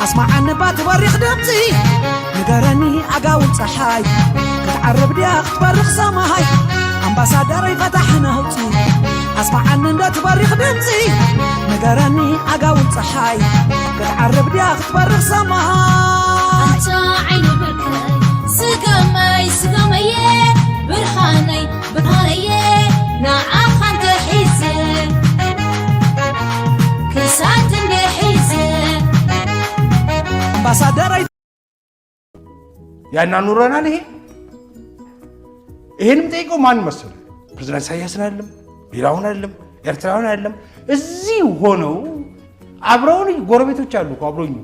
ኣስማዓኒ እባ ትበሪኽ ድምፂ፣ ንገረኒ ኣጋውን ፀሓይ፣ ክትዓርብ ድያ ክትበርቕ ሰማይ? ኣምባሳደረይ ፈታሒ ናውፂ፣ ኣስማዓኒ እንዶ ትበሪኽ ድምፂ፣ ንገረኒ ኣጋውን ፀሓይ፣ ክትዓርብ ድያ ክትበርቕ ሰማይ? ኣታ ዓይኒ ብርከይ፣ ስገመይ ስገመየ፣ ብርሃነይ ብርሃነየ፣ ንዓኻ እንድሒዘ፣ ክሳድ እንድሒዘ። ኣምባሳደረይ ያናኑረናል። ይሄ ይሄን የሚጠይቀው ማን መሰለ? ፕሬዝዳንት ኢሳያስን አይደለም፣ ሌላውን አይደለም፣ ኤርትራውን አይደለም። እዚህ ሆነው አብረውን ጎረቤቶች አሉ እኮ አብረውኝ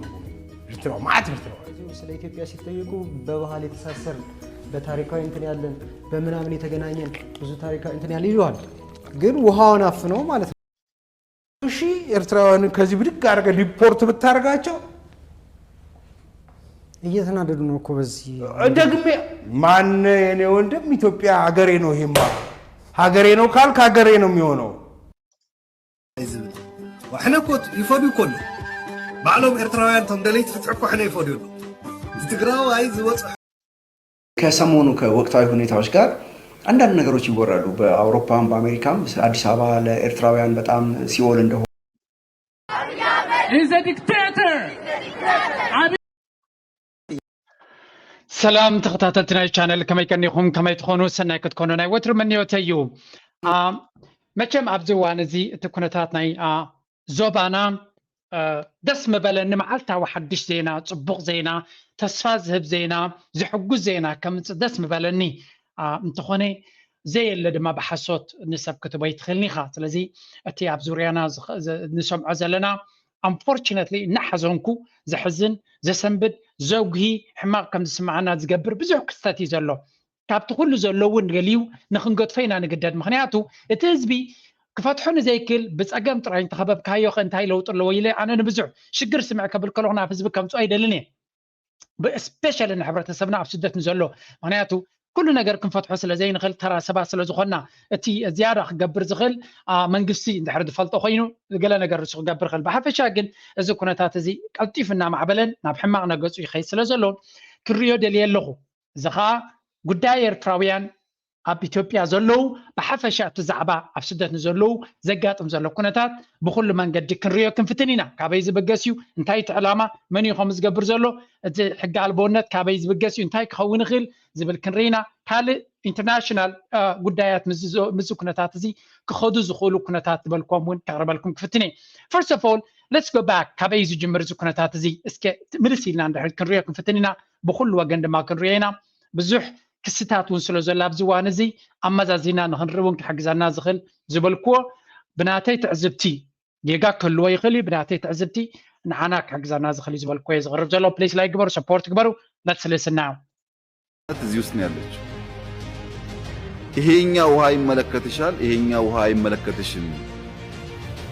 ኤርትራ ማለት ኤርትራ ስለ ኢትዮጵያ ሲጠየቁ በባህል የተሳሰር በታሪካዊ እንትን ያለን በምናምን የተገናኘን ብዙ ታሪካዊ እንትን ያለ ይለዋል። ግን ውሃውን አፍነው ማለት ነው። ሺህ ኤርትራውያንን ከዚህ ብድግ አድርገህ ዲፖርት ብታደርጋቸው እየተናደዱ ነው እኮ በዚህ ደግሜ ማን የኔ ወንድም ኢትዮጵያ ሀገሬ ነው። ይሄማ ሀገሬ ነው ካልክ ሀገሬ ነው የሚሆነው። ዝብል ሕነ እኮ ይፈድዩ እኮ ኣሎ ባዕሎም ኤርትራውያን ቶም ደለይቲ ፍትሒ እኮ ሕነ ይፈድዩ ኣሎ። እቲ ትግራዋይ ዝወፅ ከሰሞኑ ከወቅታዊ ሁኔታዎች ጋር አንዳንድ ነገሮች ይወራሉ። በአውሮፓም በአሜሪካም አዲስ አበባ ለኤርትራውያን በጣም ሲኦል እንደሆነ He's a dictator. ሰላም ተኸታተልቲ ናይ ቻነል ከመይ ቀኒኹም ከመይ ትኾኑ ሰናይ ክትኮኑ ናይ ወትሩ ምንዮተይ እዩ። መቸም ኣብዚ እዋን እዚ እቲ ኩነታት ናይ ዞባና ደስ ምበለኒ መዓልታዊ ሓድሽ ዜና፣ ፅቡቕ ዜና፣ ተስፋ ዝህብ ዜና፣ ዝሕጉስ ዜና ከምፅእ ደስ ምበለኒ። እንተኾነ ዘየለ ድማ ብሓሶት ንሰብ ክትቦ ይትኽእልኒ ኢኻ። ስለዚ እቲ ኣብ ዙርያና ንሰምዖ ዘለና unfortunately እናሓዘንኩ ዘሕዝን ዘሰንብድ ዘጉሂ ሕማቕ ከም ዝስምዓና ዝገብር ብዙሕ ክስተት እዩ ዘሎ። ካብቲ ኩሉ ዘሎ እውን ገሊኡ ንክንገድፎ ኢና ንግደድ። ምክንያቱ እቲ ህዝቢ ክፈትሖ ንዘይክል ብፀገም ጥራይ እንተኸበብካዮ ከ እንታይ ለውጢ ኣለዎ ኢለ ኣነ ንብዙሕ ሽግር ስምዕ ከብል ከለኹ ናብ ህዝቢ ከምፅኦ ኣይደልን እየ። ብስፔሻሊ ንሕብረተሰብና ኣብ ስደት ንዘሎ ምክንያቱ ኩሉ ነገር ክንፈትሖ ስለ ዘይንኽእል ተራ ሰባት ስለ ዝኾንና እቲ ዝያዳ ክገብር ዝኽእል መንግስቲ እንድሕር ዝፈልጦ ኮይኑ ገለ ነገር ንሱ ክገብር ይኽእል። ብሓፈሻ ግን እዚ ኩነታት እዚ ቀልጢፉ እናማዕበለን ናብ ሕማቕ ነገፁ ይኸይድ ስለ ዘሎ ክንሪኦ ደልየ ኣለኹ። እዚ ኸዓ ጉዳይ ኤርትራውያን ኣብ ኢትዮጵያ ዘለዉ ብሓፈሻ እቲ ዛዕባ ኣብ ስደት ንዘለዉ ዘጋጥም ዘሎ ኩነታት ብኩሉ መንገዲ ክንሪኦ ክንፍትን ኢና። ካበይ ዝብገስ እዩ? እንታይ እቲ ዕላማ? መን እዩ ከምኡ ዝገብር ዘሎ? እቲ ሕጊ ኣልቦነት ካበይ ዝብገስ እዩ? እንታይ ክኸውን ይኽእል ዝብል ክንርኢ ኢና። ካልእ ኢንተርናሽናል ጉዳያት ምስዚ ኩነታት እዚ ክኸዱ ዝኽእሉ ኩነታት ዝበልክዎም እውን ከቕርበልኩም ክፍትን እየ። First of all let's go back ካበይ ዝጅምር እዚ ኩነታት እዚ እስከ ምልስ ኢልና እንድሕር ክንሪኦ ክንፍትን ኢና። ብኩሉ ወገን ድማ ክንሪኦ ኢና። ብዙሕ ክስታት እውን ስለ ዘሎ ኣብዚ እዋን እዚ ኣመዛዚና ንክንርኢ እውን ክሕግዘና ዝኽእል ዝበልክዎ ብናተይ ትዕዝብቲ ጌጋ ክህልዎ ይኽእል እዩ። ብናተይ ትዕዝብቲ ንዓና ክሕግዘና ዝኽእል እዩ ዝበልክዎ እየ ዝቕርብ ዘሎ። ፕሊስ ላይክ ግበሩ፣ ሰፖርት ግበሩ። Let's listen now። እዚህ ውስጥ ነው ያለችው። ይሄኛው ውሃ ይመለከትሻል፣ ይሄኛው ውሃ አይመለከትሽም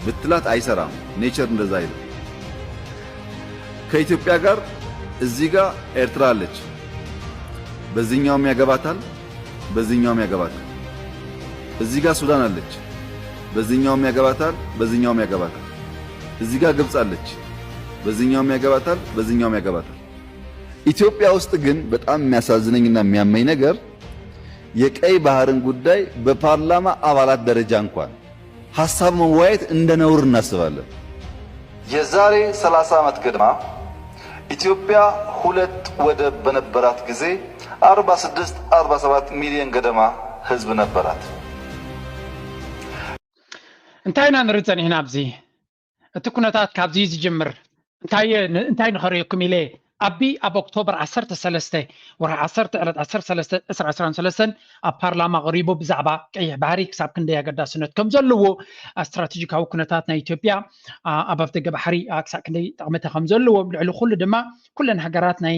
ብትላት አይሰራም። ኔቸር እንደዛ አይልም። ከኢትዮጵያ ጋር እዚህ ጋር ኤርትራ አለች፣ በዚህኛውም ያገባታል፣ በዚህኛውም ያገባታል። እዚህ ጋር ሱዳን አለች፣ በዚህኛውም ያገባታል፣ በዚህኛውም ያገባታል። እዚህ ጋር ግብፅ አለች፣ በዚህኛውም ያገባታል፣ በዚህኛውም ያገባታል። ኢትዮጵያ ውስጥ ግን በጣም የሚያሳዝነኝና የሚያመኝ ነገር የቀይ ባህርን ጉዳይ በፓርላማ አባላት ደረጃ እንኳን ሐሳብ መወያየት እንደ ነውር እናስባለን። የዛሬ ሠላሳ ዓመት ገደማ ኢትዮጵያ ሁለት ወደብ በነበራት ጊዜ አርባ ስድስት አርባ ሰባት ሚሊዮን ገደማ ህዝብ ነበራት። እንታይ ኢና ንርኢ ጸኒሕና ኣብዚ? እቲ ኩነታት ካብዚ እዩ ዝጅምር። እንታይ እንታይ ንኸርእየኩም ኢለ ኣቢ ኣብ ኦክቶበር ዓሰርተ ሰለስተ ወርሒ ዓሰርተ ዕለት ዓሰርተ ሰለስተ ዕስራ ዕስራን ሰለስተን ኣብ ፓርላማ ኣቕሪቡ ብዛዕባ ቀይሕ ባሕሪ ክሳብ ክንደይ ኣገዳስነት ከም ዘለዎ ስትራቴጂካዊ ኩነታት ናይ ኢትዮጵያ ኣብ ኣፍደገ ባሕሪ ክሳብ ክንደይ ጠቕመተ ከም ዘለዎ ልዕሊ ኩሉ ድማ ኩለን ሃገራት ናይ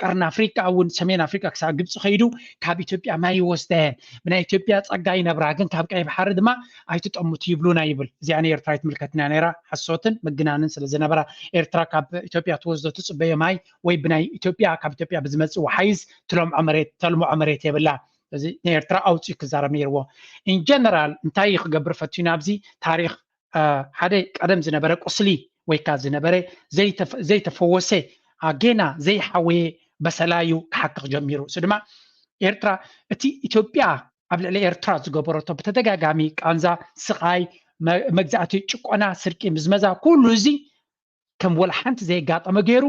ቀርኒ ኣፍሪቃ እውን ሰሜን ኣፍሪቃ ክሳብ ግብፂ ከይዱ ካብ ኢትዮጵያ ማይ ይወስዳ እየን። ብናይ ኢትዮጵያ ፀጋ ይነብራ ግን ካብ ቀይ ባሕሪ ድማ ኣይትጠሙት ይብሉና ይብል። እዚኣ ንኤርትራ ኣይትምልከትና ነይራ፣ ሓሶትን ምግናንን ስለ ዝነበራ። ኤርትራ ካብ ኢትዮጵያ ትወስዶ ትጽበዮ ማይ ወይ ብናይ ኢትዮጵያ ካብ ኢትዮጵያ ብዝመጽእ ወሓይዝ ትለምዖ መሬት ተልምዖ መሬት የብላ። እዚ ንኤርትራ ኣውጺኡ ክዛረብ ነይርዎ። ኢን ጀነራል እንታይ እዩ ክገብር ፈትዩ ናብዚ ታሪኽ ሓደ ቀደም ዝነበረ ቁስሊ ወይ ከዓ ዝነበረ ዘይተፈወሰ፣ ጌና ዘይሓወየ በሰላ እዩ ክሓክኽ ጀሚሩ። እሱ ድማ ኤርትራ፣ እቲ ኢትዮጵያ ኣብ ልዕሊ ኤርትራ ዝገበረቶ ብተደጋጋሚ ቃንዛ፣ ስቓይ፣ መግዛእቲ፣ ጭቆና፣ ስርቂ፣ ምዝመዛ፣ ኩሉ እዚ ከም ወላ ሓንቲ ዘየጋጠመ ገይሩ፣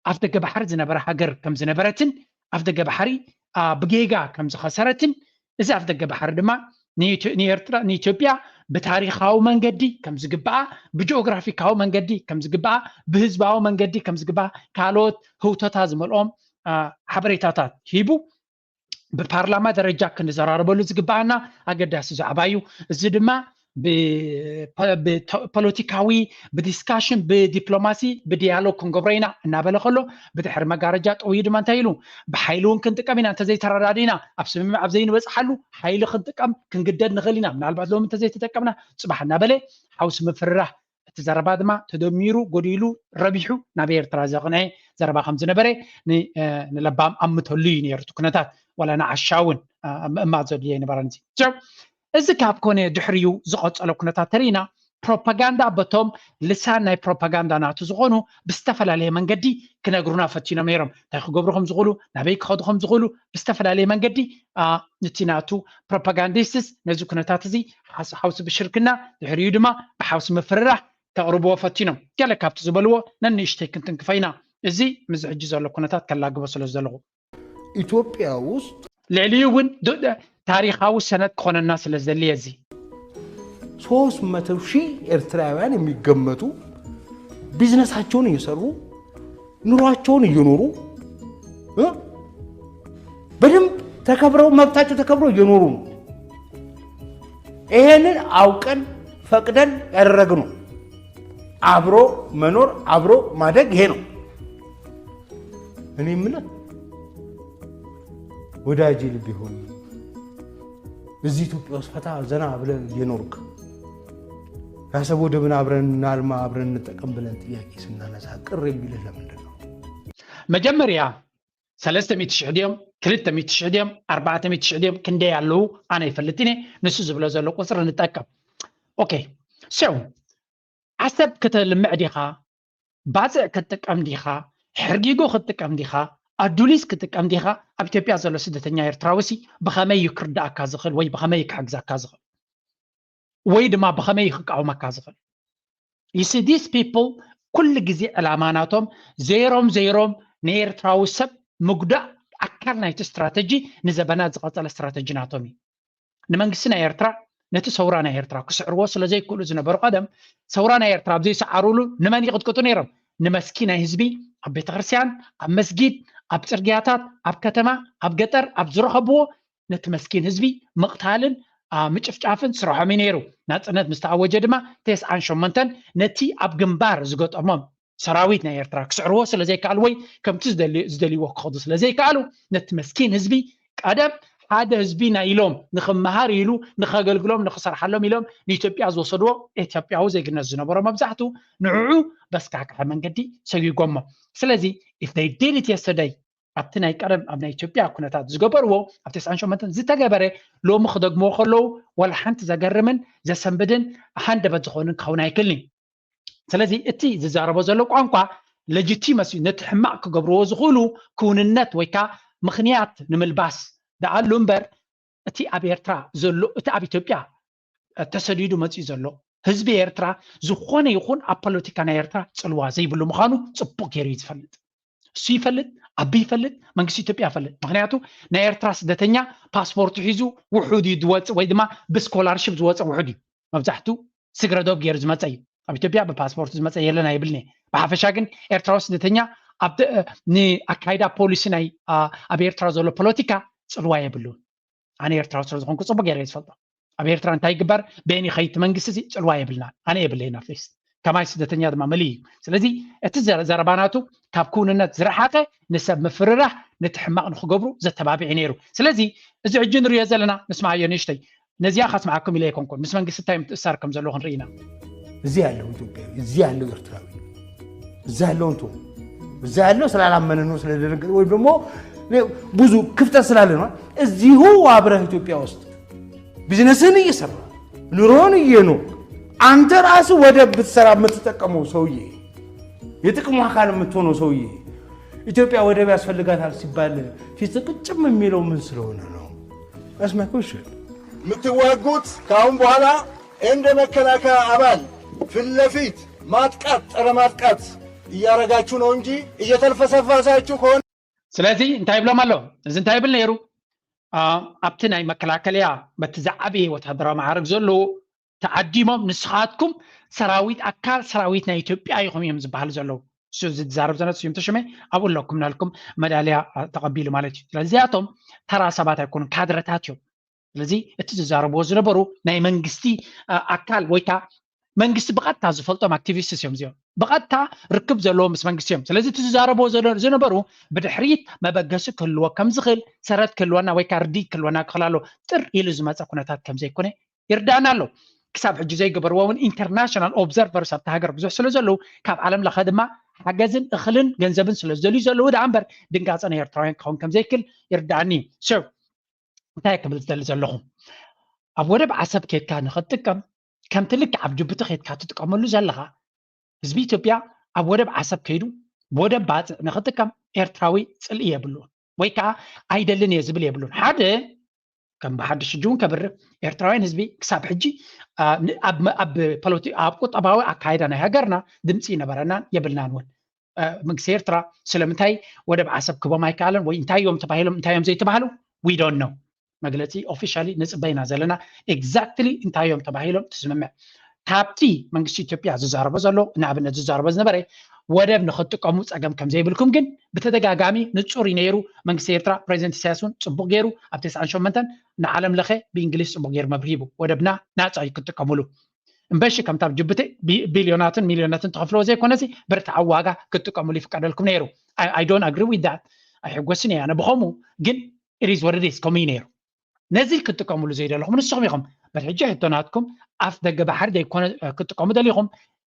ኣፍደገ ባሕሪ ዝነበረ ሃገር ከም ዝነበረትን ኣፍደገ ባሕሪ ብጌጋ ከም ዝኸሰረትን፣ እዚ ኣፍደገ ባሕሪ ድማ ንኤርትራ፣ ንኢትዮጵያ ብታሪኻዊ መንገዲ ከም ዝግብኣ፣ ብጂኦግራፊካዊ መንገዲ ከም ዝግብኣ፣ ብህዝባዊ መንገዲ ከም ዝግብኣ፣ ካልኦት ህውተታ ዝመልኦም ሓበሬታታት ሂቡ ብፓርላማ ደረጃ ክንዘራረበሉ ዝግብኣና ኣገዳሲ ዛዕባ እዩ። እዚ ድማ ብፖለቲካዊ፣ ብዲስካሽን፣ ብዲፕሎማሲ፣ ብዲያሎግ ክንገብሮ ኢና እናበለ ከሎ፣ ብድሕሪ መጋረጃ ጠውዩ ድማ እንታይ ኢሉ? ብሓይሊ እውን ክንጥቀም ኢና እንተዘይተረዳዲና፣ ኣብ ስምምዕ ኣብ ዘይንበፅሓሉ ሓይሊ ክንጥቀም ክንግደድ ንኽእል ኢና፣ ምናልባት ሎሚ እንተዘይተጠቀምና ፅባሕ እናበለ ሓውሲ ምፍርራህ፣ እቲ ዘረባ ድማ ተደሚሩ ጎዲሉ ረቢሑ ናብ ኤርትራ ዘቕንዐ ዘረባ ከም ዝነበረ ንለባም ኣምተሉ እዩ ነይሩ። እቲ ኩነታት ዋላ ንዓሻ እውን ምእማት ዘድልዮ ኣይነበረን። እዚ ካብ ኮነ ድሕሪኡ ዝቐጸሎ ኩነታት ተሪእና፣ ፕሮፓጋንዳ በቶም ልሳን ናይ ፕሮፓጋንዳ ናቱ ዝኾኑ ብዝተፈላለየ መንገዲ ክነግሩና ፈቲኖም ነይሮም። እንታይ ክገብሩ ከም ዝኽእሉ፣ ናበይ ክኸዱ ከም ዝኽእሉ ብዝተፈላለየ መንገዲ እቲ ናቱ ፕሮፓጋንዲስትስ ነዚ ኩነታት እዚ ሓውሲ ብሽርክና፣ ድሕሪኡ ድማ ብሓውሲ ምፍርራሕ ከቕርብዎ ፈቲኖም። ገለ ካብቲ ዝበልዎ ነንእሽተይ ክንትንክፈ ኢና። እዚ ምስዚ ሕጂ ዘሎ ኩነታት ከላግቦ ስለ ዘለኹ። ኢትዮጵያ ውስጥ ልዕሊኡ እውን ታሪኻዊ ሰነድ ክኾነና ስለ ዝደሊ እዚ። ሶስት መቶ ሺህ ኤርትራውያን የሚገመቱ ቢዝነሳቸውን እየሰሩ፣ ኑሯቸውን እየኖሩ፣ በደንብ ተከብረው፣ መብታቸው ተከብረው እየኖሩ ነው። ይሄንን አውቀን ፈቅደን ያደረግነው አብሮ መኖር፣ አብሮ ማደግ ይሄ ነው። እኔ የምልህ ወዳጄ፣ ልቤ ሆይ፣ እዚህ ኢትዮጵያ ውስጥ ፈታ ዘና ብለህ እየኖርክ፣ የአሰብ ወደብን አብረን እናልማ፣ አብረን እንጠቀም ብለን ጥያቄ ስናነሳ ቅር የሚልህ ለምንድን ነው? መጀመርያ ሰለስተ ሚእቲ ሽሕ ድዮም፣ ክልተ ሚእቲ ሽሕ ድዮም፣ ኣርባዕተ ሚእቲ ሽሕ ድዮም፣ ክንደይ ኣለዉ? ኣነ ኣይፈልጥን እየ። ንሱ ዝብሎ ዘሎ ቁፅሪ ንጠቀም። ኦኬ፣ so ዓሰብ ከተልምዕ ዲኻ? ባፅዕ ክትጥቀም ዲኻ? ሕርጊጎ ክትጥቀም ዲኻ? ኣዱሊስ ክትጥቀም ዲኻ? ኣብ ኢትዮጵያ ዘሎ ስደተኛ ኤርትራዊ ሲ ብኸመይ እዩ ክርዳእካ ዝኽእል ወይ ብኸመይ እዩ ክሕግዘካ ዝኽእል? ወይ ድማ ብኸመይ እዩ ክቃወመካ ዝኽእል? You see, these people ኩሉ ግዜ ዕላማ ናቶም ዘይሮም ዘይሮም ንኤርትራዊ ሰብ ምጉዳእ ኣካል ናይቲ ስትራተጂ ንዘበናት ዝቐጸለ ስትራተጂ ናቶም እዩ። ንመንግስቲ ናይ ኤርትራ ነቲ ሰውራ ናይ ኤርትራ ክስዕርዎ ስለ ዘይክእሉ ዝነበሩ ቀደም ሰውራ ናይ ኤርትራ ኣብ ዘይሰዓሩሉ ንመን ይቕጥቅጡ ነይሮም? ንመስኪናይ ህዝቢ ኣብ ቤተክርስትያን፣ ኣብ መስጊድ፣ ኣብ ጽርግያታት፣ ኣብ ከተማ፣ ኣብ ገጠር፣ ኣብ ዝረኸብዎ ነቲ መስኪን ህዝቢ ምቕታልን ምጭፍጫፍን ስርሖም እዩ ነይሩ። ናጽነት ምስ ተኣወጀ ድማ ተስዓን ሸሞንተን ነቲ ኣብ ግንባር ዝገጠሞም ሰራዊት ናይ ኤርትራ ክስዕርዎ ስለ ዘይከኣሉ ወይ ከምቲ ዝደልይዎ ክኸዱ ስለ ዘይከኣሉ ነቲ መስኪን ህዝቢ ቀደም ሓደ ህዝቢ ናይ ኢሎም ንክመሃር ኢሉ ንከገልግሎም ንክሰርሓሎም ኢሎም ንኢትዮጵያ ዝወሰድዎ ኢትዮጵያዊ ዜግነት ዝነበሮ መብዛሕቱ ንዕዑ በስካሕካሐ መንገዲ ሰጊጎሞ። ስለዚ if they did it yesterday ኣብቲ ናይ ቀደም ኣብ ናይ ኢትዮጵያ ኩነታት ዝገበርዎ ኣብ ተስዓን ሸሞንተን ዝተገበረ ሎሚ ክደግምዎ ከለዉ ወላ ሓንቲ ዘገርምን ዘሰንብድን ሃንደበት ዝኾንን ክኸውን ኣይክእልን እዩ። ስለዚ እቲ ዝዛረቦ ዘሎ ቋንቋ legitimacy ነቲ ሕማቕ ክገብርዎ ዝኽእሉ ክውንነት ወይ ከዓ ምኽንያት ንምልባስ ደኣሉ እምበር እቲ ኣብ ኤርትራ ዘሎ እቲ ኣብ ኢትዮጵያ ተሰዲዱ መፂኡ ዘሎ ህዝቢ ኤርትራ ዝኾነ ይኹን ኣብ ፖለቲካ ናይ ኤርትራ ፅልዋ ዘይብሉ ምዃኑ ፅቡቅ ገይሩ እዩ ዝፈልጥ። እሱ ይፈልጥ፣ ኣቢ ይፈልጥ፣ መንግስቲ ኢትዮጵያ ይፈልጥ። ምክንያቱ ናይ ኤርትራ ስደተኛ ፓስፖርቱ ሒዙ ውሑድ እዩ ዝወፅእ ወይ ድማ ብስኮላርሽፕ ዝወፅእ ውሑድ እዩ። መብዛሕቱ ስግረ ዶብ ገይሩ ዝመፀ እዩ። ኣብ ኢትዮጵያ ብፓስፖርቱ ዝመፀ የለን ኣይብልን እየ። ብሓፈሻ ግን ኤርትራዊ ስደተኛ ንኣካይዳ ፖሊሲ ናይ ኣብ ኤርትራ ዘሎ ፖለቲካ ፅልዋ የብሉን። ኣነ ኤርትራዊ ስለ ዝኾንኩ ፅቡቅ ገይረ ዝፈልጦ ኣብ ኤርትራ እንታይ ይግበር በየን ይኸይድ መንግስቲ እዚ ፅልዋ የብልና ኣነ የብለይን ኣትሊስት ከማይ ስደተኛ ድማ መሊ እዩ። ስለዚ እቲ ዘረባናቱ ካብ ክውንነት ዝረሓቀ ንሰብ ምፍርራሕ ነቲ ሕማቕ ንክገብሩ ዘተባብዒ ነይሩ። ስለዚ እዚ ሕጂ ንሪኦ ዘለና ንስማዓዮ ንእሽተይ ነዚኣ ካስምዓኩም ኢለ ኣይኮንኩን ምስ መንግስቲ እንታይ ምትእሳር ከም ዘለዎ ክንርኢ ኢና። እዚህ ያለው ኢትዮጵያዊ እዚህ ያለው ኤርትራዊ እዛ ያለው እንቶ እዛ ያለው ስላላመነ ነው ስለደነገጠ ወይም ደግሞ ብዙ ክፍተት ስላለ ነው። እዚሁ አብረህ ኢትዮጵያ ውስጥ ቢዝነስን እየሰራ ኑሮን እየኖር አንተ ራሱ ወደብ ብትሰራ የምትጠቀመው ሰውዬ፣ የጥቅሙ አካል የምትሆነው ሰውዬ ኢትዮጵያ ወደብ ያስፈልጋታል ሲባል ፊት ቅጭም የሚለው ምን ስለሆነ ነው? That's my question. የምትዋጉት ከአሁን በኋላ እንደ መከላከያ አባል ፊት ለፊት ማጥቃት፣ ጸረ ማጥቃት እያረጋችሁ ነው እንጂ እየተልፈሰፈሳችሁ ከሆነ ስለዚ እንታይ ይብሎም ኣሎ? እዚ እንታይ ይብል ነይሩ? ኣብቲ ናይ መከላከልያ በቲ ዝዓበየ ወታደራዊ መዓርግ ዘለዎ ተዓዲሞም ንስኻትኩም ሰራዊት ኣካል ሰራዊት ናይ ኢትዮጵያ ኢኹም እዮም ዝበሃሉ ዘለዉ። እሱ ዝዛረብ ዘሎ ስዩም ተሾመ ኣብኡ ኣለኩም ናልኩም መዳልያ ተቐቢሉ ማለት እዩ። ስለዚኣቶም ተራ ሰባት ኣይኮኑን፣ ካድረታት እዮም። ስለዚ እቲ ዝዛረብዎ ዝነበሩ ናይ መንግስቲ ኣካል ወይ ከዓ መንግስቲ ብቐጥታ ዝፈልጦም ኣክቲቪስትስ እዮም እዚኦም። ብቐጥታ ርክብ ዘለዎ ምስ መንግስቲ እዮም። ስለዚ እቲ ዝዛረብዎ ዝነበሩ ብድሕሪት መበገሲ ክህልዎ ከም ዝኽእል፣ ሰረት ክህልወና ወይ ከዓ ርድኢት ክህልወና ክኽእል ኣሎ። ጥር ኢሉ ዝመፀ ኩነታት ከም ዘይኮነ ይርዳእና ኣሎ። ክሳብ ሕጂ ዘይገበርዎ እውን ኢንተርናሽናል ኦብዘርቨርስ ኣብቲ ሃገር ብዙሕ ስለ ዘለዉ ካብ ዓለም ለኸ ድማ ሓገዝን እኽልን ገንዘብን ስለ ዝደልዩ ዘለዉ ደኣ እምበር ድንጋፀ ናይ ኤርትራውያን ክኸውን ከም ዘይክእል ይርዳእኒ እዩ። እንታይ ክብል ዝደሊ ዘለኹ፣ ኣብ ወደብ ዓሰብ ከድካ ንኽትጥቀም ከምቲ ልክዕ ኣብ ጅቡቲ ከድካ ትጥቀመሉ ዘለኻ፣ ህዝቢ ኢትዮጵያ ኣብ ወደብ ዓሰብ ከይዱ ወደብ ባፅዕ ንኽጥቀም ኤርትራዊ ፅልኢ የብሉን ወይ ከዓ ኣይደልን እየ ዝብል የብሉን። ሓደ ከም ብሓድሽ ሕጂ እውን ከብርህ ኤርትራውያን ህዝቢ ክሳብ ሕጂ ኣብ ቁጠባዊ ኣካይዳ ናይ ሃገርና ድምፂ ይነበረናን የብልናን እውን። መንግስቲ ኤርትራ ስለምንታይ ወደብ ዓሰብ ክቦም ኣይከኣለን ወይ እንታይ እዮም ተባሂሎም እንታይ እዮም ዘይተባህሉ we don't know። መግለፂ ኦፊሻሊ ንፅበይና ዘለና ኤግዛክትሊ እንታይ እዮም ተባሂሎም ትስምምዕ። ካብቲ መንግስቲ ኢትዮጵያ ዝዛረቦ ዘሎ ንኣብነት ዝዛረቦ ዝነበረ ወደብ ንክጥቀሙ ፀገም ከም ዘይብልኩም ግን ብተደጋጋሚ ንፁር እዩ ነይሩ። መንግስቲ ኤርትራ ፕሬዚደንት ኢሳያስ እውን ፅቡቅ ገይሩ ኣብ ተስዓን ሸሞንተን ንዓለም ለኸ ብእንግሊዝ ፅቡቅ ገይሩ መብርሂቡ ወደብና ናፃ እዩ ክትጥቀሙሉ። እምበሺ ከምታ ኣብ ጅቡቲ ቢልዮናትን ሚልዮናትን ተኸፍልዎ ዘይኮነሲ ብርትዓዊ ዋጋ ክትጥቀሙሉ ይፍቀደልኩም ነይሩ። I don't agree with that። ኣይሕጎስን እየ ኣነ ብኸምኡ ግን it is what it is ከምኡ እዩ ነይሩ። ነዚ ክትጥቀሙሉ ዘይደለኹም ንስኹም ኢኹም። በት ሕጂ ሕቶ ናትኩም ኣፍ ደገ ባሕሪ ዘይኮነ ክትጥቀሙ ደሊኹም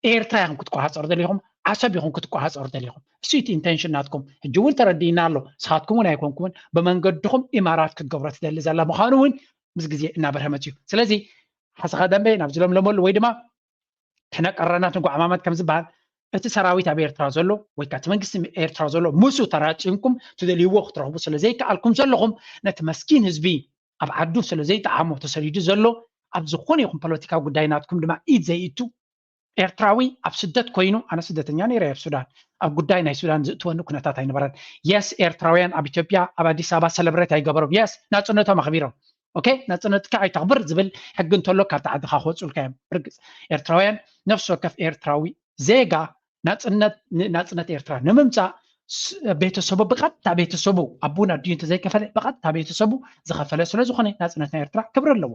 ኤርትራ ኢኹም ክትቆሃፀሩ ደሊኹም ዓሰብ ኢኹም ክትቆሃፀሩ ደሊኹም። እሱ እቲ ኢንቴንሽን ናትኩም ሕጂ እውን ተረዲእና ኣሎ። ንስኻትኩም እውን ኣይኮንኩምን ብመንገድኹም ኢማራት ክትገብሮ ትደሊ ዘላ ምዃኑ እውን ምስ ግዜ እናበርሀ መፅዩ። ስለዚ ሓሰኻ ደንበ ናብ ዝለምለመሉ ወይ ድማ ተነቀረናት ንጓዕማማት ከም ዝበሃል እቲ ሰራዊት ኣብ ኤርትራ ዘሎ ወይ ከዓ እቲ መንግስቲ ኤርትራ ዘሎ ምስኡ ተራፂምኩም ትደልይዎ ክትረኽቡ ስለ ዘይከኣልኩም ዘለኹም ነቲ መስኪን ህዝቢ ኣብ ዓዱ ስለ ዘይጠዓሞ ተሰዲዱ ዘሎ ኣብ ዝኾነ ይኹን ፖለቲካዊ ጉዳይ ናትኩም ድማ ኢድ ዘይእቱ ኤርትራዊ ኣብ ስደት ኮይኑ ኣነ ስደተኛ ነይረ ኣብ ሱዳን ኣብ ጉዳይ ናይ ሱዳን ዝእትወኒ ኩነታት ኣይነበረን። የስ ኤርትራውያን ኣብ ኢትዮጵያ ኣብ ኣዲስ ኣበባ ሰለብሬት ኣይገበሮም የስ ናፅነቶም ኣኽቢሮም ኦኬ ናፅነትካ ኣይተኽብር ዝብል ሕጊ እንተሎ ካብቲ ዓድኻ ክወፁልካ እዮም። ርግፅ ኤርትራውያን ነፍሲ ወከፍ ኤርትራዊ ዜጋ ናፅነት ናፅነት ኤርትራ ንምምፃእ ቤተሰቡ ብቐጥታ ቤተሰቡ ኣቡን ኣዲኡ እንተዘይከፈለ ብቐጥታ ቤተሰቡ ዝኸፈለ ስለ ዝኾነ ናፅነት ናይ ኤርትራ ክብሪ ኣለዎ።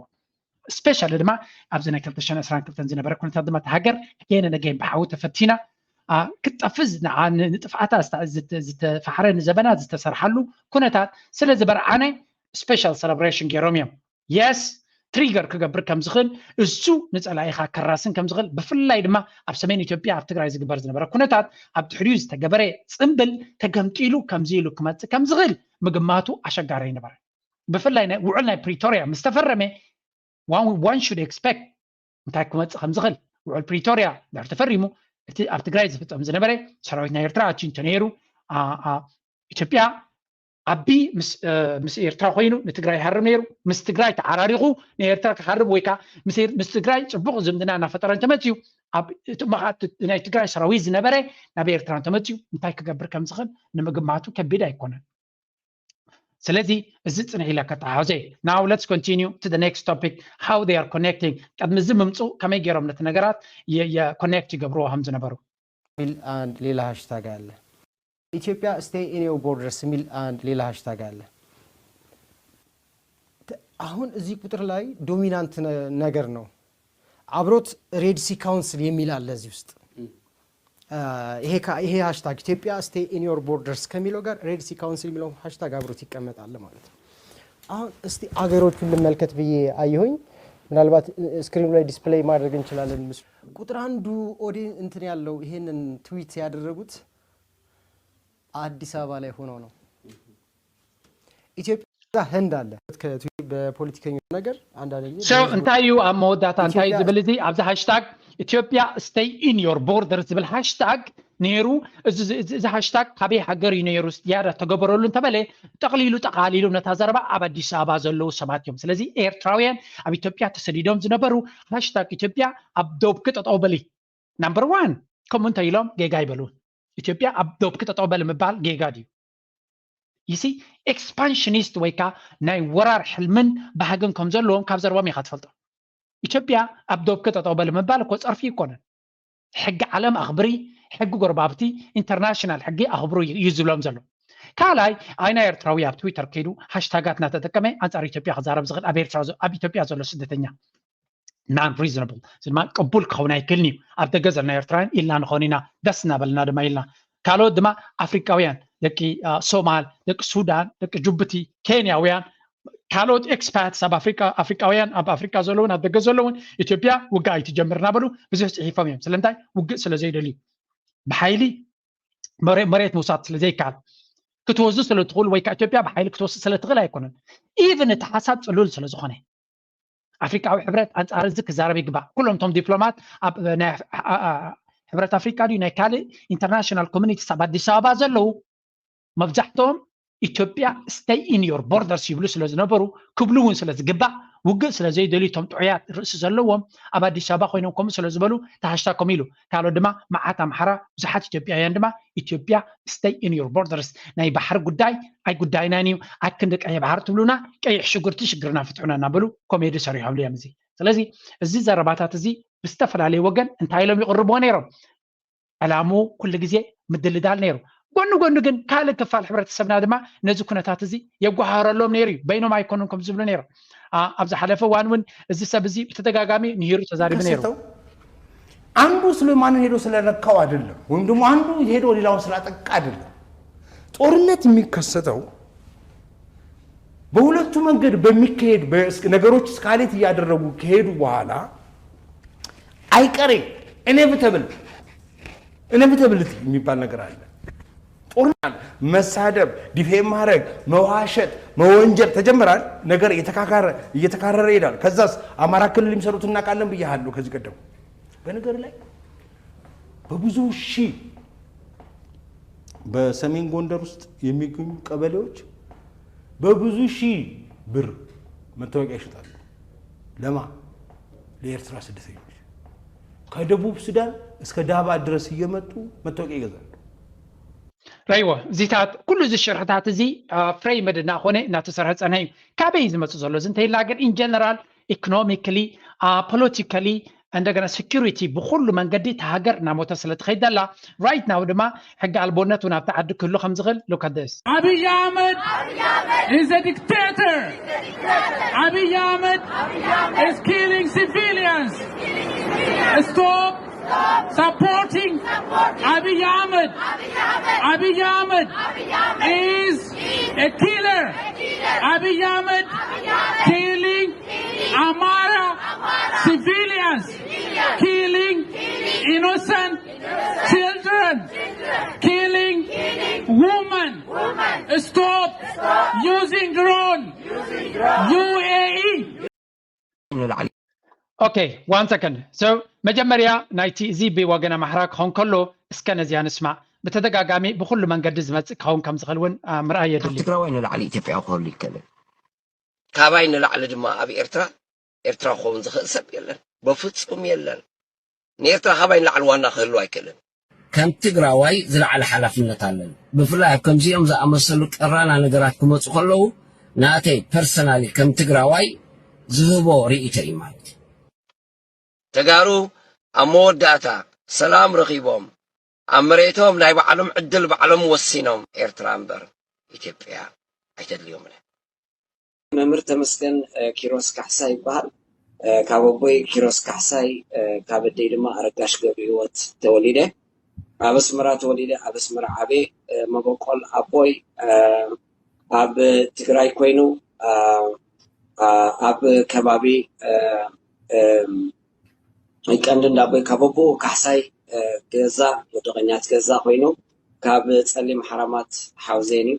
ስፔሻሊ ድማ ኣብዚ ናይ ክልተ ሽሕን ዕስራን ክልተን ዝነበረ ኩነታት ድማ እቲ ሃገር ከየነ ነገይን ብሓዊ ተፈቲና ክትጠፍእ ንጥፍኣታ ዝተፋሕረ ንዘበናት ዝተሰርሓሉ ኩነታት ስለ ዝበርዓነ ስፔሻል ሰለብሬሽን ገይሮም እዮም። የስ ትሪገር ክገብር ከም ዝኽእል እሱ ንፀላኢኻ ከራስን ከም ዝኽእል ብፍላይ ድማ ኣብ ሰሜን ኢትዮጵያ ኣብ ትግራይ ዝግበር ዝነበረ ኩነታት ኣብ ድሕሪኡ ዝተገበረ ፅምብል ተገምጢሉ ከምዚ ኢሉ ክመፅእ ከም ዝኽእል ምግማቱ ኣሸጋሪ ኣይነበረን። ብፍላይ ናይ ውዕል ናይ ፕሪቶርያ ምስ ተፈረመ one should expect እንታይ ክመፅእ ከም ዝኽእል ውዕል ፕሪቶርያ ድሕሪ ተፈሪሙ እቲ ኣብ ትግራይ ዝፍፀም ዝነበረ ሰራዊት ናይ ኤርትራ ኣትዩ እንተነይሩ ኢትዮጵያ ኣቢ ምስ ኤርትራ ኮይኑ ንትግራይ ይሃርም ነይሩ። ምስ ትግራይ ተዓራሪኹ ንኤርትራ ክሃርም ወይ ከዓ ምስ ትግራይ ፅቡቕ ዝምድና እናፈጠረ እንተመፅዩ ኣብ እቲ መኻት ናይ ትግራይ ሰራዊት ዝነበረ ናብ ኤርትራ እንተመፅዩ እንታይ ክገብር ከም ዝኽእል ንምግማቱ ከቢድ ኣይኮነን። ስለዚ እዚ ፅንሕ ኢለ ከተሓዞ now let's continue to the next topic how they are connecting ቅድሚ እዚ ምምፁ ከመይ ገይሮም ነቲ ነገራት ኮኔክት ይገብርዎ ከም ዝነበሩ ሚል አንድ ሌላ ሃሽታግ አለ። ኢትዮጵያ stay in your borders የሚል አንድ ሌላ ሃሽታግ አለ። አሁን እዚህ ቁጥር ላይ ዶሚናንት ነገር ነው። አብሮት ሬድ ሲ ካውንስል የሚል አለ እዚህ ውስጥ። ይሄ ሃሽታግ ኢትዮጵያ stay in your borders ከሚለው ጋር ሬድ ሲ ካውንስል የሚለው ሃሽታግ አብሮት ይቀመጣል ማለት ነው። አሁን እስቲ አገሮቹን ልመልከት ብዬ አየሁኝ። ምናልባት ስክሪኑ ላይ ዲስፕሌይ ማድረግ እንችላለን። ምስሉ ቁጥር አንዱ ኦዲ እንትን ያለው ይሄንን ትዊት ያደረጉት አዲስ አበባ ላይ ሆነው ነው። ኢትዮጵያ እዛ ህንድ ኣለ። በፖለቲከኛ ነገር አንዳንድ ጊዜ ሰው እንታይ እዩ ኣብ መወዳእታ እንታይ ዝብል እዚ ኣብዚ ሃሽታግ ኢትዮጵያ stay in your border ዝብል ሃሽታግ ነይሩ። እዚ ሃሽታግ ካበይ ሃገር እዩ ነይሩ ዝያዳ ተገበረሉ እንተበለ ጠቕሊሉ ጠቓሊሉ ነታ ዘረባ ኣብ ኣዲስ ኣበባ ዘለዉ ሰባት እዮም። ስለዚ ኤርትራውያን ኣብ ኢትዮጵያ ተሰዲዶም ዝነበሩ ሃሽታግ ኢትዮጵያ ኣብ ዶብኪ ጠጠው በሊ ናምበር ዋን ከምኡ እንተ ኢሎም ጌጋ ይበሉ። ኢትዮጵያ ኣብ ዶብኪ ጠጠው በሊ ምባል ጌጋ ድዩ? ይሲ ኤክስፓንሽኒስት ወይ ከዓ ናይ ወራር ሕልምን ባህግን ከም ዘለዎም ካብ ዘረቦም ኢኻ ትፈልጦ። ኢትዮጵያ ኣብ ዶብኪ ጠጠው በሊ ምባል እኮ ፀርፊ ይኮነን። ሕጊ ዓለም ኣኽብሪ፣ ሕጊ ጎረባብቲ፣ ኢንተርናሽናል ሕጊ ኣኽብሩ እዩ ዝብሎም ዘሎ። ካልኣይ ኣይና ኤርትራዊ ኣብ ትዊተር ከይዱ ሃሽታጋት እናተጠቀመ ኣንፃር ኢትዮጵያ ክዛረብ ዝኽእል ኣብ ኤርትራ ኣብ ኢትዮጵያ ዘሎ ስደተኛ non reasonable ድማ ቅቡል ክኸውን ኣይክእልን እዩ። ኣብ ደገ ዘለና ኤርትራውያን ኢልና ንኾን ኢና ደስ እናበልና ድማ ኢልና ካልኦት ድማ ኣፍሪቃውያን ደቂ ሶማል፣ ደቂ ሱዳን፣ ደቂ ጅቡቲ፣ ኬንያውያን ካልኦት ኤክስፓትስ ኣብ ኣፍሪቃ ኣፍሪቃውያን ኣብ ኣፍሪቃ ዘለውን ኣብ ደገ ዘለውን ኢትዮጵያ ውግእ ኣይትጀምር እናበሉ ብዙሕ ፅሒፎም እዮም። ስለምንታይ ውግእ ስለ ዘይደልዩ ብሓይሊ መሬት ምውሳድ ስለ ዘይከኣል ክትወስዱ ስለ ትኽእሉ ወይ ከዓ ኢትዮጵያ ብሓይሊ ክትወስድ ስለ ትኽእል ኣይኮነን። ኢቭን እቲ ሓሳብ ፅሉል ስለ ዝኾነ ኣፍሪቃዊ ሕብረት ኣንፃር እዚ ክዛረብ ይግባእ። ኩሎም እቶም ዲፕሎማት ኣብ ናይ ሕብረት ኣፍሪቃ ድዩ ናይ ካልእ ኢንተርናሽናል ኮሚኒቲስ ኣብ ኣዲስ ኣበባ ዘለዉ መብዛሕትኦም ኢትዮጵያ stay in your borders ይብሉ ስለ ዝነበሩ ክብሉ እውን ስለ ዝግባእ ውግእ ስለ ዘይደልዩ እቶም ጥዑያት ርእሲ ዘለዎም ኣብ ኣዲስ ኣበባ ኮይኖም ከምኡ ስለ ዝበሉ ተሃሽታ ከምኡ ኢሉ ካልኦት ድማ መዓት ኣምሓራ ብዙሓት ኢትዮጵያውያን ድማ ኢትዮጵያ stay in your borders ናይ ባሕሪ ጉዳይ ኣይ ጉዳይናን እዩ ኣክንዲ ቀይሕ ባሕሪ ትብሉና ቀይሕ ሽጉርቲ ሽግርና ፍትሑና እናበሉ ኮሜዲ ሰሪሖምሉ እዮም እዚ ስለዚ እዚ ዘረባታት እዚ ብዝተፈላለየ ወገን እንታይ ኢሎም ይቕርብዎ ነይሮም ዕላምኡ ኩሉ ግዜ ምድልዳል ነይሩ። ጎኒ ጎኒ ግን ካልእ ክፋል ሕብረተሰብና ድማ ነዚ ኩነታት እዚ የጓሃረሎም ነይሩ እዩ። በይኖም ኣይኮኑን ከም ዝብሉ ነይሮም። ኣብ ዝሓለፈ እዋን እውን እዚ ሰብ እዚ ብተደጋጋሚ ንሂሩ ተዛሪቡ ነይሩ። አንዱ ሱሌማንን ሄዶ ስለነካው አይደለም፣ ወይም ደግሞ አንዱ ሄዶ ሌላውን ስላጠቃ አይደለም። ጦርነት የሚከሰተው በሁለቱ መንገድ በሚካሄድ ነገሮች እስካሌት እያደረጉ ከሄዱ በኋላ አይቀሬ ኢኔቪተብል ኢኔቪተብሊቲ የሚባል ነገር አለ። ጦርነት መሳደብ፣ ዲፌም ማድረግ፣ መዋሸት፣ መወንጀል ተጀምራል። ነገር እየተካካረ እየተካረረ ይሄዳል። ከዛስ አማራ ክልል የሚሰሩት እናውቃለን ብያሃለሁ ከዚህ ቀደም። በነገር ላይ በብዙ ሺህ በሰሜን ጎንደር ውስጥ የሚገኙ ቀበሌዎች በብዙ ሺህ ብር መታወቂያ ይሸጣሉ። ለማ ለኤርትራ ስደተኞች ከደቡብ ሱዳን እስከ ዳባ ድረስ እየመጡ መታወቂያ ይገዛሉ። ራይዎ እዚታት ኩሉ እዚ ሽርሕታት እዚ ፍሬምድ እናኾነ እናተሰርሐ ፀንሐ እዩ። ካበይ እዩ ዝመፅእ ዘሎ እዚ እንተይልና ግን ኢንጀነራል ኢኮኖሚካሊ ፖለቲካሊ እንደገና ሴኩሪቲ ብኩሉ መንገዲ እቲ ሃገር እናሞተ ስለ ትኸይድ ዘላ right now ድማ ሕጊ ኣልቦነት እውን ኣብቲ ዓዲ ክህሉ ከም ዝኽእል look at this Abiy Ahmed is a dictator. Abiy Ahmed is killing civilians. Stop supporting Abiy Ahmed. Abiy Ahmed is a killer. Abiy Ahmed killing Amara civilians, killing innocent children, killing women. Stop using drone. U A E. ንላዕሊ okay one second so መጀመርያ ናይቲ እዚ ብወገን ኣምሓራ ክኸውን ከሎ እስከ ነዚኣ ንስማዕ ብተደጋጋሚ ብኩሉ መንገዲ ዝመፅእ ክኸውን ከም ዝኽእል እውን ምርኣይ የድሊ ትግራዋይ ንላዕሊ ኢትዮጵያ ክህሉ ይከልን ካባይ ንላዕሊ ድማ ኣብ ኤርትራ ኤርትራ ክኸውን ዝኽእል ሰብ የለን በፍፁም የለን ንኤርትራ ካባይ ንላዕሊ ዋና ክህሉ ኣይክእልን ከም ትግራዋይ ዝለዓለ ሓላፍነት ኣለኒ። ብፍላይ ኣብ ከምዚኦም ዝኣመሰሉ ቀራና ነገራት ክመፁ ከለዉ ናተይ ፐርሰናሊ ከም ትግራዋይ ዝህቦ ርኢቶ እዩ ማለት እዩ። ተጋሩ ኣብ መወዳእታ ሰላም ረኺቦም ኣብ መሬቶም ናይ ባዕሎም ዕድል ባዕሎም ወሲኖም ኤርትራ እምበር ኢትዮጵያ ኣይተድልዮምን እያ። መምህር ተመስገን ኪሮስ ካሕሳይ ይበሃል። ካብ ኣቦይ ኪሮስ ካሕሳይ ካብ ኣደይ ድማ ኣረጋሽ ገብረሂወት ተወሊደ። ኣብ ኣስመራ ተወሊደ ኣብ ኣስመራ ዓብየ። መበቆል ኣቦይ ኣብ ትግራይ ኮይኑ ኣብ ከባቢ ቀንዲ እንዳቦይ ካብ ኣቦኡ ካሕሳይ ገዛ ወደቀኛት ገዛ ኮይኑ ካብ ፀሊም ሓራማት ሓውዜን እዩ።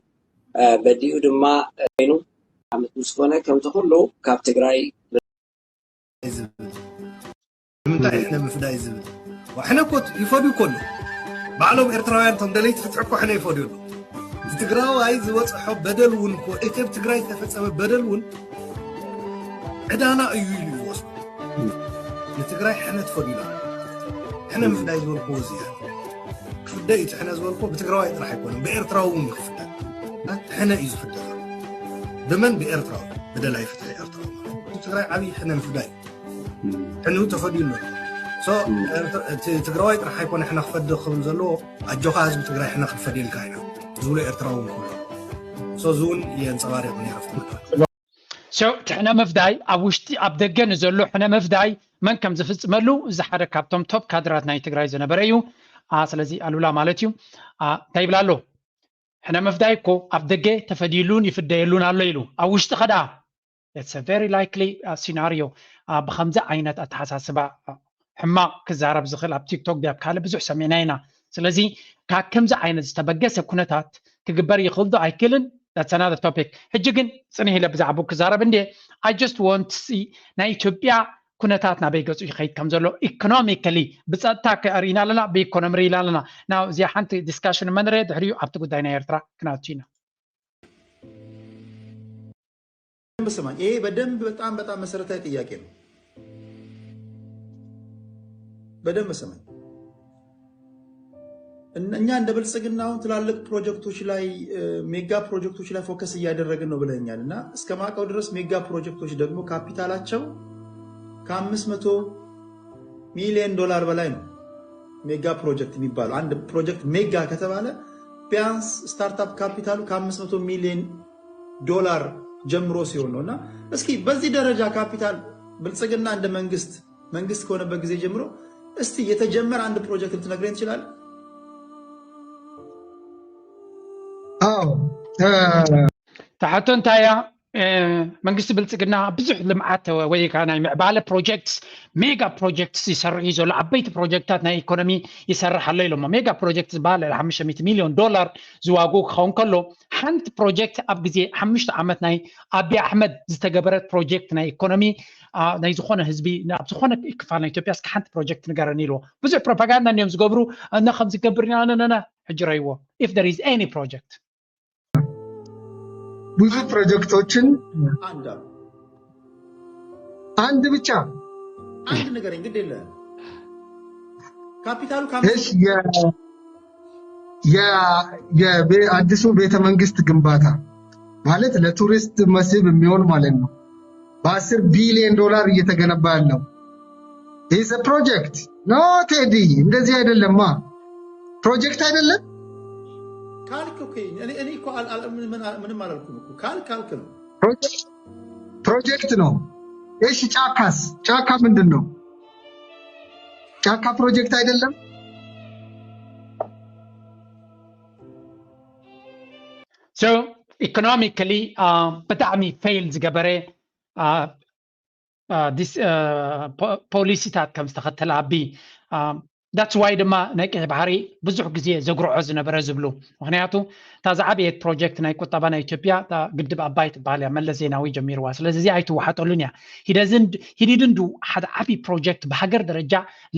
በዲኡ ድማ ኮይኑ ዓመት ምስ ኮነ ከምቲ ኩሉ ካብ ትግራይ ዝብል ንምንታይ ሕነ ምፍዳይ ዝብል ሕነ እኮ ይፈድዩ እኮ ኣለዉ። ባዕሎም ኤርትራውያን እቶም ደለይቲ ፍትሒ እኮ ሕነ ይፈድዩ ኣለዉ። እቲ ትግራዋይ ዝበፅሖ በደል እውን እኮ እቲ ኣብ ትግራይ ዝተፈፀመ በደል እውን ዕዳና እዩ ኢሉ ይወስዱ። ንትግራይ ሕነ ትፈድዩ ኣለዉ። ሕነ ምፍዳይ ዝበልክዎ እዚ እያ። ክፍደ እዩ እቲ ሕነ ዝበልክዎ ብትግራዋይ ጥራሕ ኣይኮነን ብኤርትራዊ እውን እዩ ክፍደ። ሕነ እዩ ዝፍደ። ብመን ብኤርትራዊ ብደላይ ፍትሒ ኤርትራዊ ማለት እዩ። ትግራይ ዓብዪ ሕነ ምፍዳይ እዩ። ሕንኡ ተፈድዩ ኣሎ። እቲ ትግራዋይ ጥራሕ ኣይኮነ ሕነ ክፈዲ ክብል ዘለዎ ኣጆኻ ህዝቢ ትግራይ ሕነ ክትፈድየልካ ኢና ዝብሎ ኤርትራዊ እውን ክብሎ እዚ እውን የንፀባሪቕ ነይረ። እቲ ሕነ ምፍዳይ ኣብ ውሽጢ ኣብ ደገ ንዘሎ ሕነ ምፍዳይ መን ከም ዝፍፅመሉ እዚ ሓደ ካብቶም ቶፕ ካድራት ናይ ትግራይ ዝነበረ እዩ። ስለዚ ኣሉላ ማለት እዩ እንታይ ይብላ ኣሎ? ሕነ ምፍዳይ እኮ ኣብ ደገ ተፈዲሉን ይፍደየሉን ኣሎ ኢሉ ኣብ ውሽጢ ከዳ very likely scenario ብከምዚ ዓይነት ኣተሓሳስባ ሕማቕ ክዛረብ ዝኽእል ኣብ ቲክቶክ ድያ ካልእ ብዙሕ ሰሚዕና ኢና። ስለዚ ካብ ከምዚ ዓይነት ዝተበገሰ ኩነታት ክግበር ይኽእል ዶ ኣይክእልን? That's another topic። ሕጂ ግን ፅንሕ ኢለ ብዛዕባኡ ክዛረብ እንድየ። I just want to see ናይ ኢትዮጵያ ኩነታት ናበይ ገፁ ይኸይድ ከም ዘሎ ኢኮኖሚካሊ ብፀጥታ ርኢና ኣለና፣ ብኢኮኖሚ ርኢና ኣለና። ናው እዚኣ ሓንቲ ዲስካሽን መን ርእ ድሕሪኡ ኣብቲ ጉዳይ ናይ ኤርትራ ክናቱ ኢና። በደንብ ስማኝ። ይሄ በደንብ በጣም በጣም መሰረታዊ ጥያቄ ነው። በደንብ ስማኝ። እኛ እንደ ብልጽግና አሁን ትላልቅ ፕሮጀክቶች ላይ ሜጋ ፕሮጀክቶች ላይ ፎከስ እያደረግን ነው ብለኛል እና እስከ ማቀው ድረስ ሜጋ ፕሮጀክቶች ደግሞ ካፒታላቸው ከአምስት መቶ ሚሊዮን ዶላር በላይ ነው። ሜጋ ፕሮጀክት የሚባለው አንድ ፕሮጀክት ሜጋ ከተባለ ቢያንስ ስታርታፕ ካፒታሉ ከአምስት መቶ ሚሊዮን ዶላር ጀምሮ ሲሆን ነው እና እስኪ በዚህ ደረጃ ካፒታል ብልጽግና እንደ መንግስት መንግስት ከሆነበት ጊዜ ጀምሮ እስቲ የተጀመረ አንድ ፕሮጀክት ልትነግረኝ ትችላለህ? አዎ። ተሓቶ እንታይ እያ? መንግስቲ ብልጽግና ብዙሕ ልምዓት ወይ ከዓ ናይ ምዕባለ ፕሮጀክትስ ሜጋ ፕሮጀክትስ ይሰርሕ እዩ ዘሎ። ዓበይቲ ፕሮጀክታት ናይ ኢኮኖሚ ይሰርሕ ኣሎ ኢሎሞ። ሜጋ ፕሮጀክት ዝበሃል ልዕሊ ሓሙሽተ ሚእቲ ሚሊዮን ዶላር ዝዋግኡ ክኸውን ከሎ ሓንቲ ፕሮጀክት ኣብ ግዜ ሓሙሽተ ዓመት ናይ ኣብይ ኣሕመድ ዝተገበረት ፕሮጀክት ናይ ኢኮኖሚ ናይ ዝኾነ ህዝቢ ኣብ ዝኾነ ክፋል ናይ ኢትዮጵያ እስከ ሓንቲ ፕሮጀክት ንገረኒ ኢልዎ። ብዙሕ ፕሮፓጋንዳ እንዲዮም ዝገብሩ እና ከም ዝገብር ኢና ነነነ ሕጂ ረይዎ if there is any project ብዙ ፕሮጀክቶችን አንድ አሉ። አንድ ብቻ አንድ ነገር ግድ የለም ካፒታሉ እሺ የ- የ- የቤ- አዲሱ ቤተ መንግስት ግንባታ ማለት ለቱሪስት መስህብ የሚሆን ማለት ነው። በአስር ቢሊዮን ዶላር እየተገነባ ያለው ይህ ፕሮጀክት ነው። ቴዲ እንደዚህ አይደለማ። ፕሮጀክት አይደለም። ካልክ እኮ እኔ እኔ እኮ አል- አል- ምን- ምን- ምንም አላልኩም እኮ ካልክ ካልክ ነው። ፕሮጀክት ፕሮጀክት ነው። እሺ ጫካስ? ጫካ ምንድን ነው? ጫካ ፕሮጀክት አይደለም። So ኢኮኖሚካሊ ብጣዕሚ ፌል ዝገበረ ፖሊሲታት ከም ዝተኸተለ ኣቢ that's why ድማ ናይ ቀይ ባሕሪ ብዙሕ ግዜ ዘጉርዖ ዝነበረ ዝብሉ። ምክንያቱ እታ ዝዓበየት ፕሮጀክት ናይ ቁጠባ ናይ ኢትዮጵያ እታ ግድብ ኣባይ ትበሃል እያ፣ መለስ ዜናዊ ጀሚርዋ። ስለዚ እዚኣ ኣይትወሓጠሉን እያ። He doesn't- he didn't do ሓደ ዓብዪ ፕሮጀክት ብሃገር ደረጃ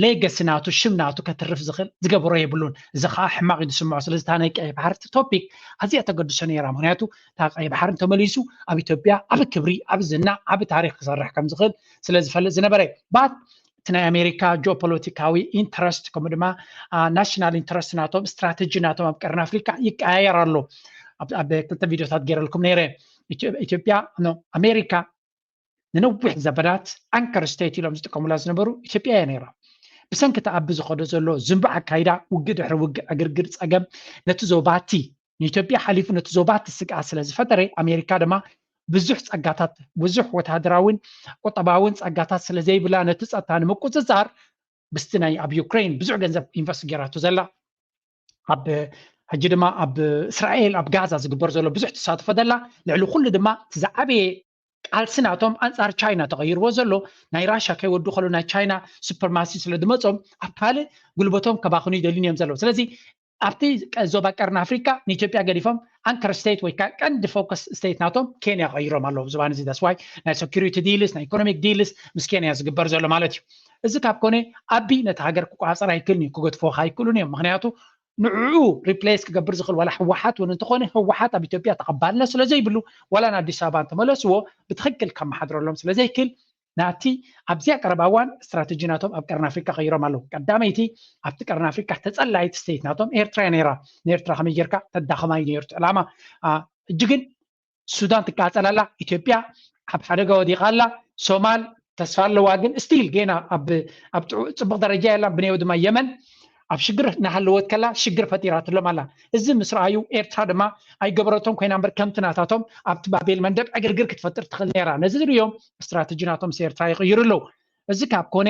ሌገሲ ናቱ ሽም ናቱ ከትርፍ ዝኽእል ዝገበሮ የብሉን። እዚ ከዓ ሕማቕ እዩ ዝስምዖ። ስለዚ እታ ናይ ቀይ ባሕሪ ቶፒክ ኣዝያ ተገድሶ ነይራ። ምክንያቱ እታ ቀይ ባሕሪ እንተመሊሱ ኣብ ኢትዮጵያ ዓቢ ክብሪ፣ ዓቢ ዝና፣ ዓቢ ታሪክ ክሰርሕ ከም ዝኽእል ስለ ዝፈልጥ ዝነበረ እዩ። But እቲ ናይ ኣሜሪካ ጂኦፖለቲካዊ ኢንተረስት ከምኡ ድማ ናሽናል ኢንተረስት ናቶም ስትራተጂ ናቶም ኣብ ቀርኒ ኣፍሪካ ይቀያየር ኣሎ። ኣብ ኣብ ክልተ ቪድዮታት ገይረልኩም ነይረ። ኢትዮ- ኢትዮጵያ ኖ ኣሜሪካ ንነዊሕ ዘበናት ኣንከር ስቴት ኢሎም ዝጥቀሙላ ዝነበሩ ኢትዮጵያ እያ ነይራ። ብሰንኪ እቲ ኣቢ ዝኸዶ ዘሎ ዝንቡዕ ኣካይዳ ውግእ ድሕሪ ውግእ ዕግርግር ፀገም ነቲ ዞባቲ ንኢትዮጵያ ሓሊፉ ነቲ ዞባቲ ስግኣት ስለ ዝፈጠረ ኣሜሪካ ድማ ብዙሕ ፀጋታት ብዙሕ ወታደራዊን ቁጠባዊን ፀጋታት ስለ ዘይብላ ነቲ ፀጥታ ንምቁፅፃር ብስቲ ናይ ኣብ ዩክሬን ብዙሕ ገንዘብ ኢንቨስት ገይራቶ ዘላ ኣብ ሕጂ ድማ ኣብ እስራኤል ኣብ ጋዛ ዝግበር ዘሎ ብዙሕ ተሳትፎ ዘላ ልዕሊ ኩሉ ድማ እቲ ዝዓበየ ቃልሲ ናቶም ኣንፃር ቻይና ተቐይርዎ ዘሎ ናይ ራሻ ከይወዱ ከሎ ናይ ቻይና ሱፐርማሲ ስለ ዝመፆም ኣብ ካልእ ጉልበቶም ከባኽኑ ይደልዩን እዮም ዘለዉ። ስለዚ ኣብቲ ዞባ ቀርኒ ኣፍሪካ ንኢትዮጵያ ገዲፎም ኣንከር ስቴት ወይ ከዓ ቀንዲ ፎከስ ስቴት ናቶም ኬንያ ቀይሮም ኣለዉ። ዝባን እዚ ዳስዋይ ናይ ሴኩሪቲ ዲልስ ናይ ኢኮኖሚክ ዲልስ ምስ ኬንያ ዝግበር ዘሎ ማለት እዩ። እዚ ካብ ኮነ ኣቢ ነቲ ሃገር ክቆፃፀር ኣይክልን እዩ፣ ክገድፎ ኣይክእሉን እዮም። ምክንያቱ ንዕኡ ሪፕሌስ ክገብር ዝኽእል ዋላ ህወሓት እውን እንተኾነ ህወሓት ኣብ ኢትዮጵያ ተቐባልነት ስለ ዘይብሉ ዋላ ንኣዲስ ኣበባ እንተመለስዎ ብትኽክል ከመሓድረሎም ስለ ዘይክል ናቲ ኣብዚኣ ቀረባ እዋን ስትራተጂ ናቶም ኣብ ቀርኒ ኣፍሪካ ቀይሮም ኣለዉ። ቀዳመይቲ ኣብቲ ቀርኒ ኣፍሪካ ተፀላይት ስቴት ናቶም ኤርትራ እያ ነይራ። ንኤርትራ ከመይ ጌርካ ተዳኸማ እዩ ነይሩ እቲ ዕላማ። ሕጂ ግን ሱዳን ትቃፀል ኣላ፣ ኢትዮጵያ ኣብ ሓደጋ ወዲቓ ኣላ፣ ሶማል ተስፋ ኣለዋ ግን ስቲል ጌና ኣብ ኣብ ጥዑ- ፅቡቅ ደረጃ የላን። ብኔው ድማ የመን ኣብ ሽግር እናሃለወት ከላ ሽግር ፈጢራትሎም ኣላ። እዚ ምስ ረኣዩ ኤርትራ ድማ ኣይገበረቶም ኮይና እምበር ከምቲ ናታቶም ኣብቲ ባቤል መንደብ ዕግርግር ክትፈጥር ትኽእል ነይራ። ነዚ ዝርእዮም ስትራተጂ ናቶም ምስ ኤርትራ ይቕይሩ ኣለዉ። እዚ ካብ ኮነ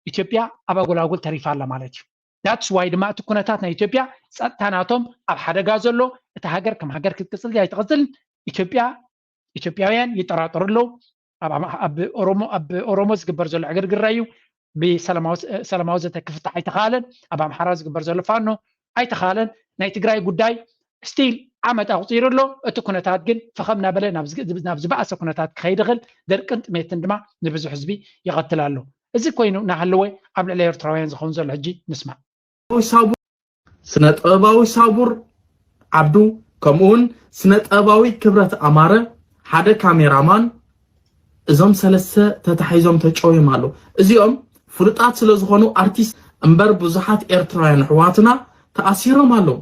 ኢትዮጵያ ኣብ ኣጎላጉል ተሪፋ ኣላ ማለት እዩ። ዳትስ ዋይ ድማ እቲ ኩነታት ናይ ኢትዮጵያ ጸጥታ ናቶም ኣብ ሓደጋ ዘሎ፣ እታ ሃገር ከም ሃገር ክትቅጽል ኣይትቕጽልን። ኢትዮጵያ ኢትዮጵያውያን ይጠራጠሩ ኣለዉ። ኣብ ኣማ- ኣብ ኦሮሞ ኣብ ኦሮሞ ዝግበር ዘሎ ዕግርግር እዩ። ብሰላማዊ ሰላማዊ ዘተ ክፍታሕ ኣይተኻለን። ኣብ ኣምሓራ ዝግበር ዘሎ ፋኖ ኣይተኻለን። ናይ ትግራይ ጉዳይ ስቲል ዓመት ኣቑፂሩ ኣሎ። እቲ ኩነታት ግን ፈኸም እናበለ ናብ ዝግ- ናብ ዝበኣሰ ኩነታት ክኸይድ ይኽእል። ደርቅን ጥሜትን ድማ ንብዙሕ ህዝቢ ይቐትል ኣሎ። እዚ ኮይኑ እናሃለወ ኣብ ልዕሊ ኤርትራውያን ዝኸውን ዘሎ ሕጂ ንስማዕ። ሳቡር ስነ ጥበባዊ ሳቡር ዓብዱ ከምኡውን ስነ ጥበባዊ ክብረት ኣማረ ሓደ ካሜራማን እዞም ሰለስተ ተታሒዞም ተጨውዮም ኣለዉ። እዚኦም ፍሉጣት ስለ ዝኾኑ ኣርቲስት እምበር ብዙሓት ኤርትራውያን ኣሕዋትና ተኣሲሮም ኣለዉ።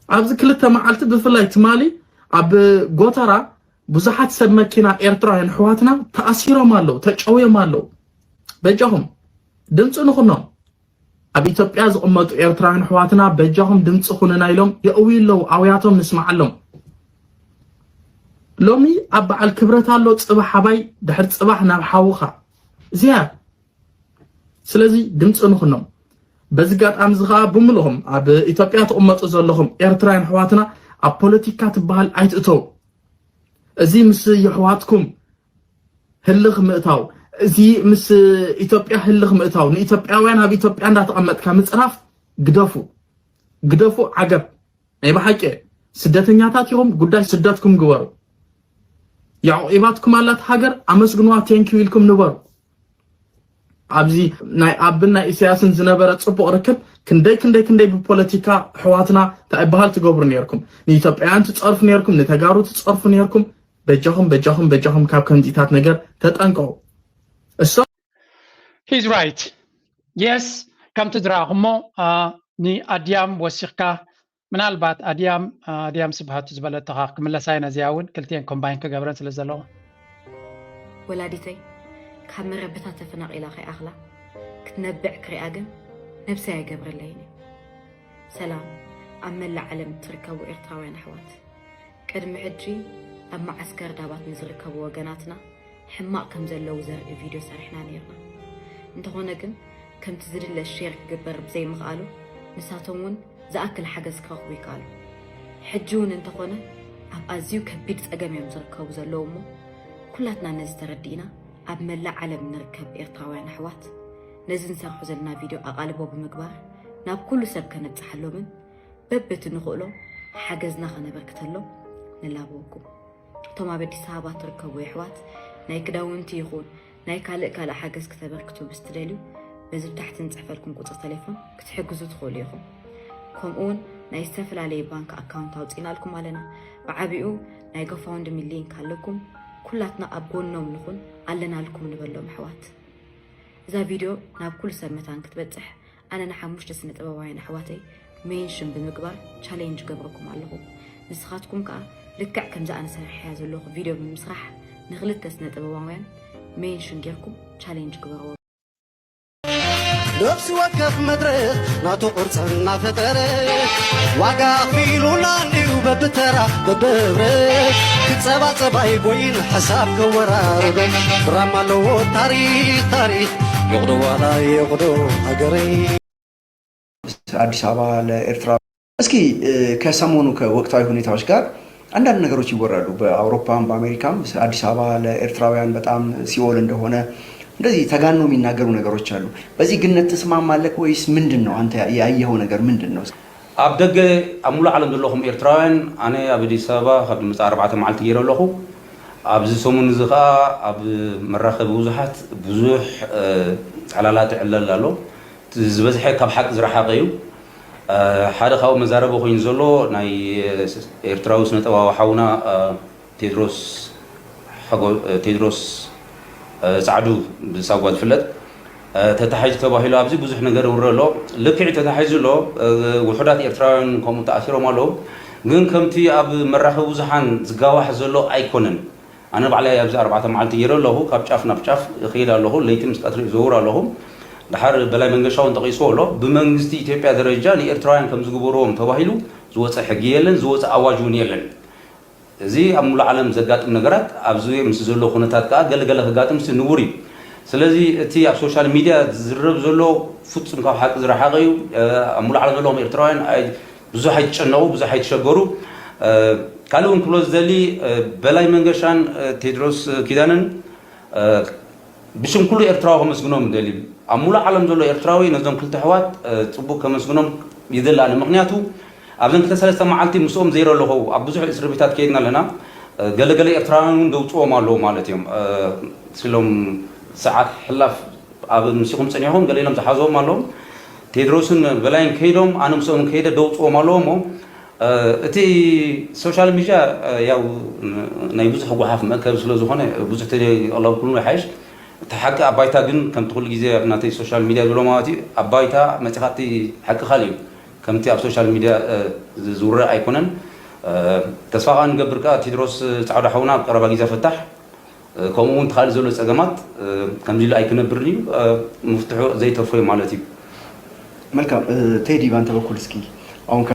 ኣብዚ ክልተ መዓልቲ ብፍላይ ትማሊ ኣብ ጎተራ ብዙሓት ሰብ መኪና ኤርትራውያን ኣሕዋትና ተኣሲሮም ኣለዉ፣ ተጨውዮም ኣለዉ። በጃኹም ድምፂ ንኹኖም። ኣብ ኢትዮጵያ ዝቕመጡ ኤርትራውያን ኣሕዋትና በጃኹም ድምፂ ኩኑና ኢሎም የእውዩ ኣለዉ። ኣውያቶም ንስምዓሎም። ሎሚ ኣብ በዓል ክብረት ኣሎ፣ ፅባሕ ኣባይ፣ ድሕር ፅባሕ ናብ ሓውኻ። እዚኣ ስለዚ ድምፂ ንኹኖም። በዚ ኣጋጣሚ እዚ ከዓ ብምልኦም ኣብ ኢትዮጵያ ትቕመጡ ዘለኹም ኤርትራውያን ኣሕዋትና ኣብ ፖለቲካ ትበሃል ኣይትእተው። እዚ ምስ የሕዋትኩም ህልኽ ምእታው፣ እዚ ምስ ኢትዮጵያ ህልኽ ምእታው፣ ንኢትዮጵያውያን ኣብ ኢትዮጵያ እንዳተቐመጥካ ምፅራፍ ግደፉ፣ ግደፉ። ዓገብ ናይ ብሓቂ ስደተኛታት ኢኹም፣ ጉዳይ ስደትኩም ግበሩ። የዕቂባትኩም ኣላት ሃገር፣ ኣመስግንዋ፣ ቴንኪዩ ኢልኩም ንበሩ። ኣብዚ ናይ ኣብን ናይ ኢሳያስን ዝነበረ ፅቡቕ ርክብ ክንደይ ክንደይ ክንደይ ብፖለቲካ ኣሕዋትና እንታይ ይበሃል ትገብሩ ነርኩም፣ ንኢትዮጵያውያን ትፀርፉ ነርኩም፣ ንተጋሩ ትፀርፉ ነርኩም። በጃኹም በጃኹም በጃኹም ካብ ከምዚታት ነገር ተጠንቀቑ። እሶ He's right. Yes፣ ከምቲ ዝረኣኹሞ ንኣድያም ወሲኽካ ምናልባት ኣድያም ኣድያም ስብሃቱ ዝበለቶኻ ክምለሳ ኢና እዚኣ እውን ክልቲኤን ኮምባይን ክገብረን ስለ ዘለዋ ወላዲተይ ካብ መረበታ ተፈናቒላ ከይኣኽላ ክትነብዕ ክሪኣ ግን ነብሰይ ኣይገብረለይን እዩ። ሰላም ኣብ መላእ ዓለም እትርከቡ ኤርትራውያን ኣሕዋት፣ ቅድሚ ሕጂ ኣብ መዓስከር ዳባት ንዝርከቡ ወገናትና ሕማቕ ከም ዘለዉ ዘርኢ ቪድዮ ሰሪሕና ነይርና። እንተኾነ ግን ከምቲ ዝድለ ሼር ክግበር ብዘይምኽኣሉ ንሳቶም እውን ዝኣክል ሓገዝ ክረኽቡ ይከኣሉ። ሕጂ እውን እንተኾነ ኣብ ኣዝዩ ከቢድ ጸገም እዮም ዝርከቡ ዘለዉ እሞ ኩላትና ነዚ ተረዲእና ኣብ መላእ ዓለም ንርከብ ኤርትራውያን ኣሕዋት ነዚ ንሰርሖ ዘለና ቪድዮ ኣቓልቦ ብምግባር ናብ ኩሉ ሰብ ከነብጽሓሎምን በብቲ ንኽእሎ ሓገዝና ከነበርክተሎም ንላበወኩም። እቶም ኣብ ኣዲስ ኣበባ ትርከቡ የሕዋት ናይ ክዳውንቲ ይኹን ናይ ካልእ ካልእ ሓገዝ ክተበርክቱ ብዝትደልዩ በዚ ብታሕቲ ንጽሕፈልኩም ቁጽሪ ተሌፎን ክትሕግዙ ትኽእሉ ኢኹም። ከምኡ እውን ናይ ዝተፈላለየ ባንክ ኣካውንት ኣውጺእናልኩም ኣለና። ብዓቢኡ ናይ ጎፋውንድሚ ሊንክ ኣለኩም። ኩላትና ኣብ ጎኖም ንኹን ኣለናልኩም ንበሎም ኣሕዋት። እዛ ቪድዮ ናብ ኩሉ ሰብ መታን ክትበጽሕ ኣነ ንሓሙሽተ ስነ ጥበባውያን ኣሕዋተይ ሜንሽን ብምግባር ቻሌንጅ ገብረኩም ኣለኹ። ንስኻትኩም ከኣ ልክዕ ከምዚ ኣነ ሰሪሐያ ዘለኹ ቪድዮ ብምስራሕ ንክልተ ስነ ጥበባውያን ሜንሽን ጌርኩም ቻሌንጅ ግበርዎም። ነፍሲ ወከፍ መድረኽ ናቱ ቅርፂ እናፈጠረ ዋጋ ኣኽፊሉና እንድዩ በብተራ በብህብረት ክፀባፀብ ኣይቦይን ሓሳብ ከወራርበን ድራማ ኣለዎ ታሪክ ታሪክ ይቕዶ ዋላ ይቕዶ ሃገረይ። አዲስ አበባ ለኤርትራ እስኪ ከሰሞኑ ከወቅታዊ ሁኔታዎች ጋር አንዳንድ ነገሮች ይወራሉ። በአውሮፓም በአሜሪካም አዲስ አበባ ለኤርትራውያን በጣም ሲኦል እንደሆነ እንደዚህ ተጋነው የሚናገሩ ነገሮች አሉ። በዚህ ግነት ትስማማለህ ወይስ ምንድን ነው? አንተ ያየኸው ነገር ምንድን ነው? ኣብ ደገ ኣብ ሙሉእ ዓለም ዘለኹም ኤርትራውያን፣ ኣነ ኣብ ኣዲስ ኣበባ ካብ ድመጽእ ኣርባዕተ መዓልቲ ገይረ ኣለኹ። ኣብዚ ሰሙን እዚ ኸኣ ኣብ መራኸቢ ብዙሓት ብዙሕ፣ እ፣ ዕላላት ይዕለል ኣሎ። ዝበዝሐ ካብ ሓቂ ዝረሓቐ እዩ። እ፣ ሓደ ካብኡ መዛረቢ ኮይኑ ዘሎ ናይ ኤርትራዊ ስነ ጥበባዊ ሓውና፣ እ፣ ቴድሮስ ሓጎ-፣ እ፣ ቴድሮስ፣ እ፣ ጻዕዱ ብሳጓ ዝፍለጥ፣ እ፣ ተታሒዙ ተባሂሉ ኣብዚ ብዙሕ ነገር ይውረ ኣሎ። ልክዕ ተታሒዙ ኣሎ። እ፣ ውሑዳት ኤርትራውያን ከምኡ ተኣሲሮም ኣለዉ። ግን ከምቲ ኣብ መራኸቢ ብዙሓን ዝጋዋሕ ዘሎ ኣይኮነን። ኣነ ባዕለይ ኣብዚ ኣርባዕተ መዓልቲ ገይረ ኣለኹ። ካብ ጫፍ ናብ ጫፍ እኸይድ ኣለኹ። ለይቲ ምስ ቀትሪ እዘውር ኣለኹ። ድሓር በላይ መንገሻ እውን ጠቒስዎ ኣሎ። ብመንግስቲ ኢትዮጵያ ደረጃ ንኤርትራውያን ከም ዝግበርዎም ተባሂሉ ዝወፀ ሕጊ የለን፣ ዝወፀ ኣዋጅ እውን የለን። እዚ ኣብ ሙሉእ ዓለም ዘጋጥም ነገራት፣ ኣብዚ ምስ ዘሎ ኩነታት ከኣ ገለ ገለ ክጋጥም ሲ ንቡር እዩ። ስለዚ እቲ ኣብ ሶሻል ሚድያ ዝዝረብ ዘሎ ፍጹም ካብ ሓቂ ዝረሓቐ እዩ። እ፣ ኣብ ሙሉእ ዓለም ዘለዎም ኤርትራውያን ኣይ-፣ ብዙሕ ኣይትጨነቑ፣ ብዙሕ ኣይትሸገሩ። እ፣ ካልእ እውን ክብሎ ዝደሊ፣ እ፣ በላይ መንገሻን፣ እ፣ ቴድሮስ ኪዳነን፣ እ፣ ብሽም ኩሉ ኤርትራዊ ከመስግኖም እደሊ። ኣብ ሙሉእ ዓለም ዘሎ ኤርትራዊ ነዞም ክልተ ኣሕዋት፣ እ፣ ጽቡቕ ከመስግኖም ይደሊ ኣነ። ምኽንያቱ ኣብዘን ክልተ ሰለስተ መዓልቲ ምስኦም ዘይረ ኣለኹ፣ ኣብ ብዙሕ እስሪ ቤታት ከይድና ኣለና። እ፣ ገለ ገለ ኤርትራውያን እውን ደውጽዎም ኣለዉ ማለት እዮም። እ፣ ስሎም ሰዓት ሕላፍ ኣብ ምሲኹም ጸኒሕኩም ገለ ኢሎም ዝሓዝዎም ኣለዎም። ቴድሮስን በላይን ከይዶም፣ ኣነ ምስኦም ከይደ ደውጽዎም ኣለዎ እሞ፣ እ፣ እቲ ሶሻል ሚድያ፣ እ፣ ያው ን-፣ ናይ ብዙሕ ጓሓፍ መእከቢ ስለ ዝኾነ ብዙሕ ተዘይቐለብኩሉ ይሓይሽ። እቲ ሓቂ ኣብ ባይታ ግን ከምቲ ኩሉ ግዜ ኣብ ናተይ ሶሻል ሚድያ ዝብሎ ማለት እዩ፣ ኣብ ባይታ መጺኻ እቲ ሓቂ ካልእ እዩ። ከምቲ ኣብ ሶሻል ሚድያ፣ እ፣ ዝ-፣ ዝውረ ኣይኮነን። እ፣ ተስፋ ከኣ ንገብር ከኣ ቴድሮስ ጻዕዱ ሓውና ኣብ ቀረባ ግዜ ፍታሕ፣ እ፣ ከምኡ እውን እቲ ካልእ ዘሎ ጸገማት፣ እ፣ ከምዚ ኢሉ ኣይክነብርን እዩ፣ እ፣ ምፍትሑ ዘይተርፎ እዩ ማለት እዩ። መልካም፣ እ፣ ቴዲ ባንተ በኩል እስኪ ኣሁን ከ-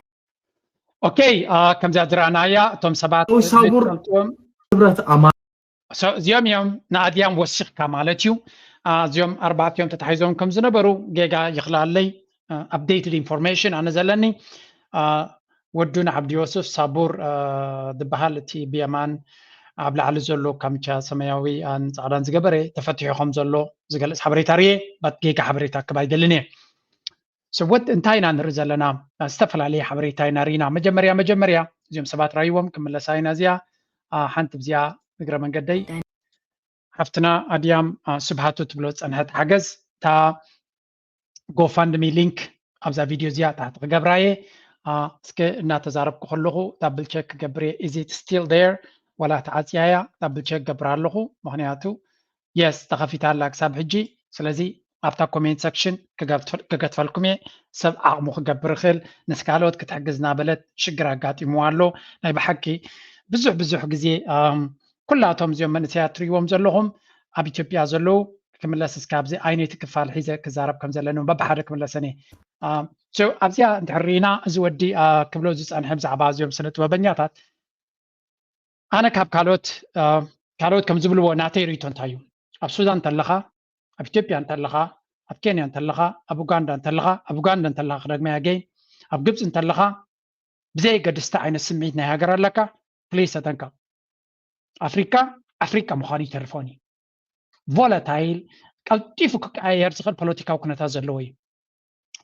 ኦኬ፣ አ፣ ከምዚኣ ዝረኣናያ እቶም ሰባት ኦ፣ ሳቡር ዝፈልጥዎም ንብረት ኣማ- ሶ-፣ እዚኦም እዮም ንኣድያም ወሲኽካ ማለት እዩ። አ፣ እዚኦም ኣርባዕቲኦም ተታሒዞም ከም ዝነበሩ ጌጋ ይኽላለይ፣ አ፣ ኣፕዴትድ ኢንፎርሜሽን ኣነ ዘለኒ። አ፣ ወዱ ንዓብዲ ዮሱፍ ሳቡር፣ አ፣ ዝበሃል እቲ ብየማን ኣብ ላዕሊ ዘሎ ካምቻ ሰማያዊ፣ አ፣ ን ጻዕዳን ዝገበረ ተፈቲሑ ከም ዘሎ ዝገልጽ ሓበሬታ ርየ፣ ባት ጌጋ ሓበሬታ ክብ ኣይደልን እየ። ስወት እንታይ ኢና ንርኢ ዘለና? አ፣ ዝተፈላለየ ሓበሬታ ኢና ርኢና። መጀመርያ፣ መጀመርያ እዚኦም ሰባት ራይዎም ክምለሳ ኢና እዚኣ፣ አ፣ ሓንቲ ብዚኣ እግረ መንገደይ ሓፍትና ኣድያም፣ አ፣ ስብሃቱ ትብሎ ዝጸንሐት ሓገዝ፣ እታ ጎፋንድሚ ሊንክ ኣብዛ ቪድዮ እዚኣ ታሕቲ ክገብራ እየ። አ፣ እስከ እናተዛረብኩ ከለኹ ዳብል ቸክ ክገብር እየ። Is it still there? ዋላ ተዓጽያ እያ? ዳብል ቸክ ገብራ ኣለኹ። ምኽንያቱ፣ የስ፣ ተኸፊታ ኣላ ክሳብ ሕጂ። ስለዚ ኣብታ ኮሜንት ሰክሽን ክገትፈል-፣ ክገትፈልኩም እየ። ሰብ ዓቕሙ ክገብር ይኽእል፣ ምስ ካልኦት ክትሕግዝ እናበለት ሽግር ኣጋጢምዋ ኣሎ። ናይ ብሓቂ ብዙሕ ብዙሕ ግዜ፣ ኣም፣ ኩላቶም እዚኦም መንእሰያት ትርእይዎም ዘለኹም ኣብ ኢትዮጵያ ዘለዉ፣ ክምለስ እስከ ኣብዚ ኣይነቲ ክፋል ሒዘ ክዛረብ ከም ዘለኒ እውን በብሓደ ክምለሰን እየ። ኣም፣ ሶ ኣብዚኣ እንድሕር ርኢና እዚ ወዲ፣ አ፣ ክብሎ ዝጸንሐ ብዛዕባ እዚኦም ስነ ጥበበኛታት ኣነ ካብ ካልኦት፣ አ፣ ካልኦት ከም ዝብልዎ ናተይ ርእይቶ እንታይ እዩ? ኣብ ሱዳን እንተለኻ፣ ኣብ ኢትዮጵያ እንተለኻ፣ ኣብ ኬንያ እንተለኻ፣ ኣብ ኡጋንዳ እንተለኻ፣ ኣብ ኡጋንዳ እንተለኻ ክደግመያ ገይ፣ ኣብ ግብፂ እንተለኻ፣ ብዘየገድስ እንታይ ዓይነት ስምዒት ናይ ሃገር ኣለካ፣ ፕሊስ ተጠንቀቕ። ኣፍሪካ፣ ኣፍሪካ ምዃኑ ይተርፎን እዩ። ቮለታይል፣ ቀልጢፉ ክቀያየር ዝኽእል ፖለቲካዊ ኩነታት ዘለዎ እዩ።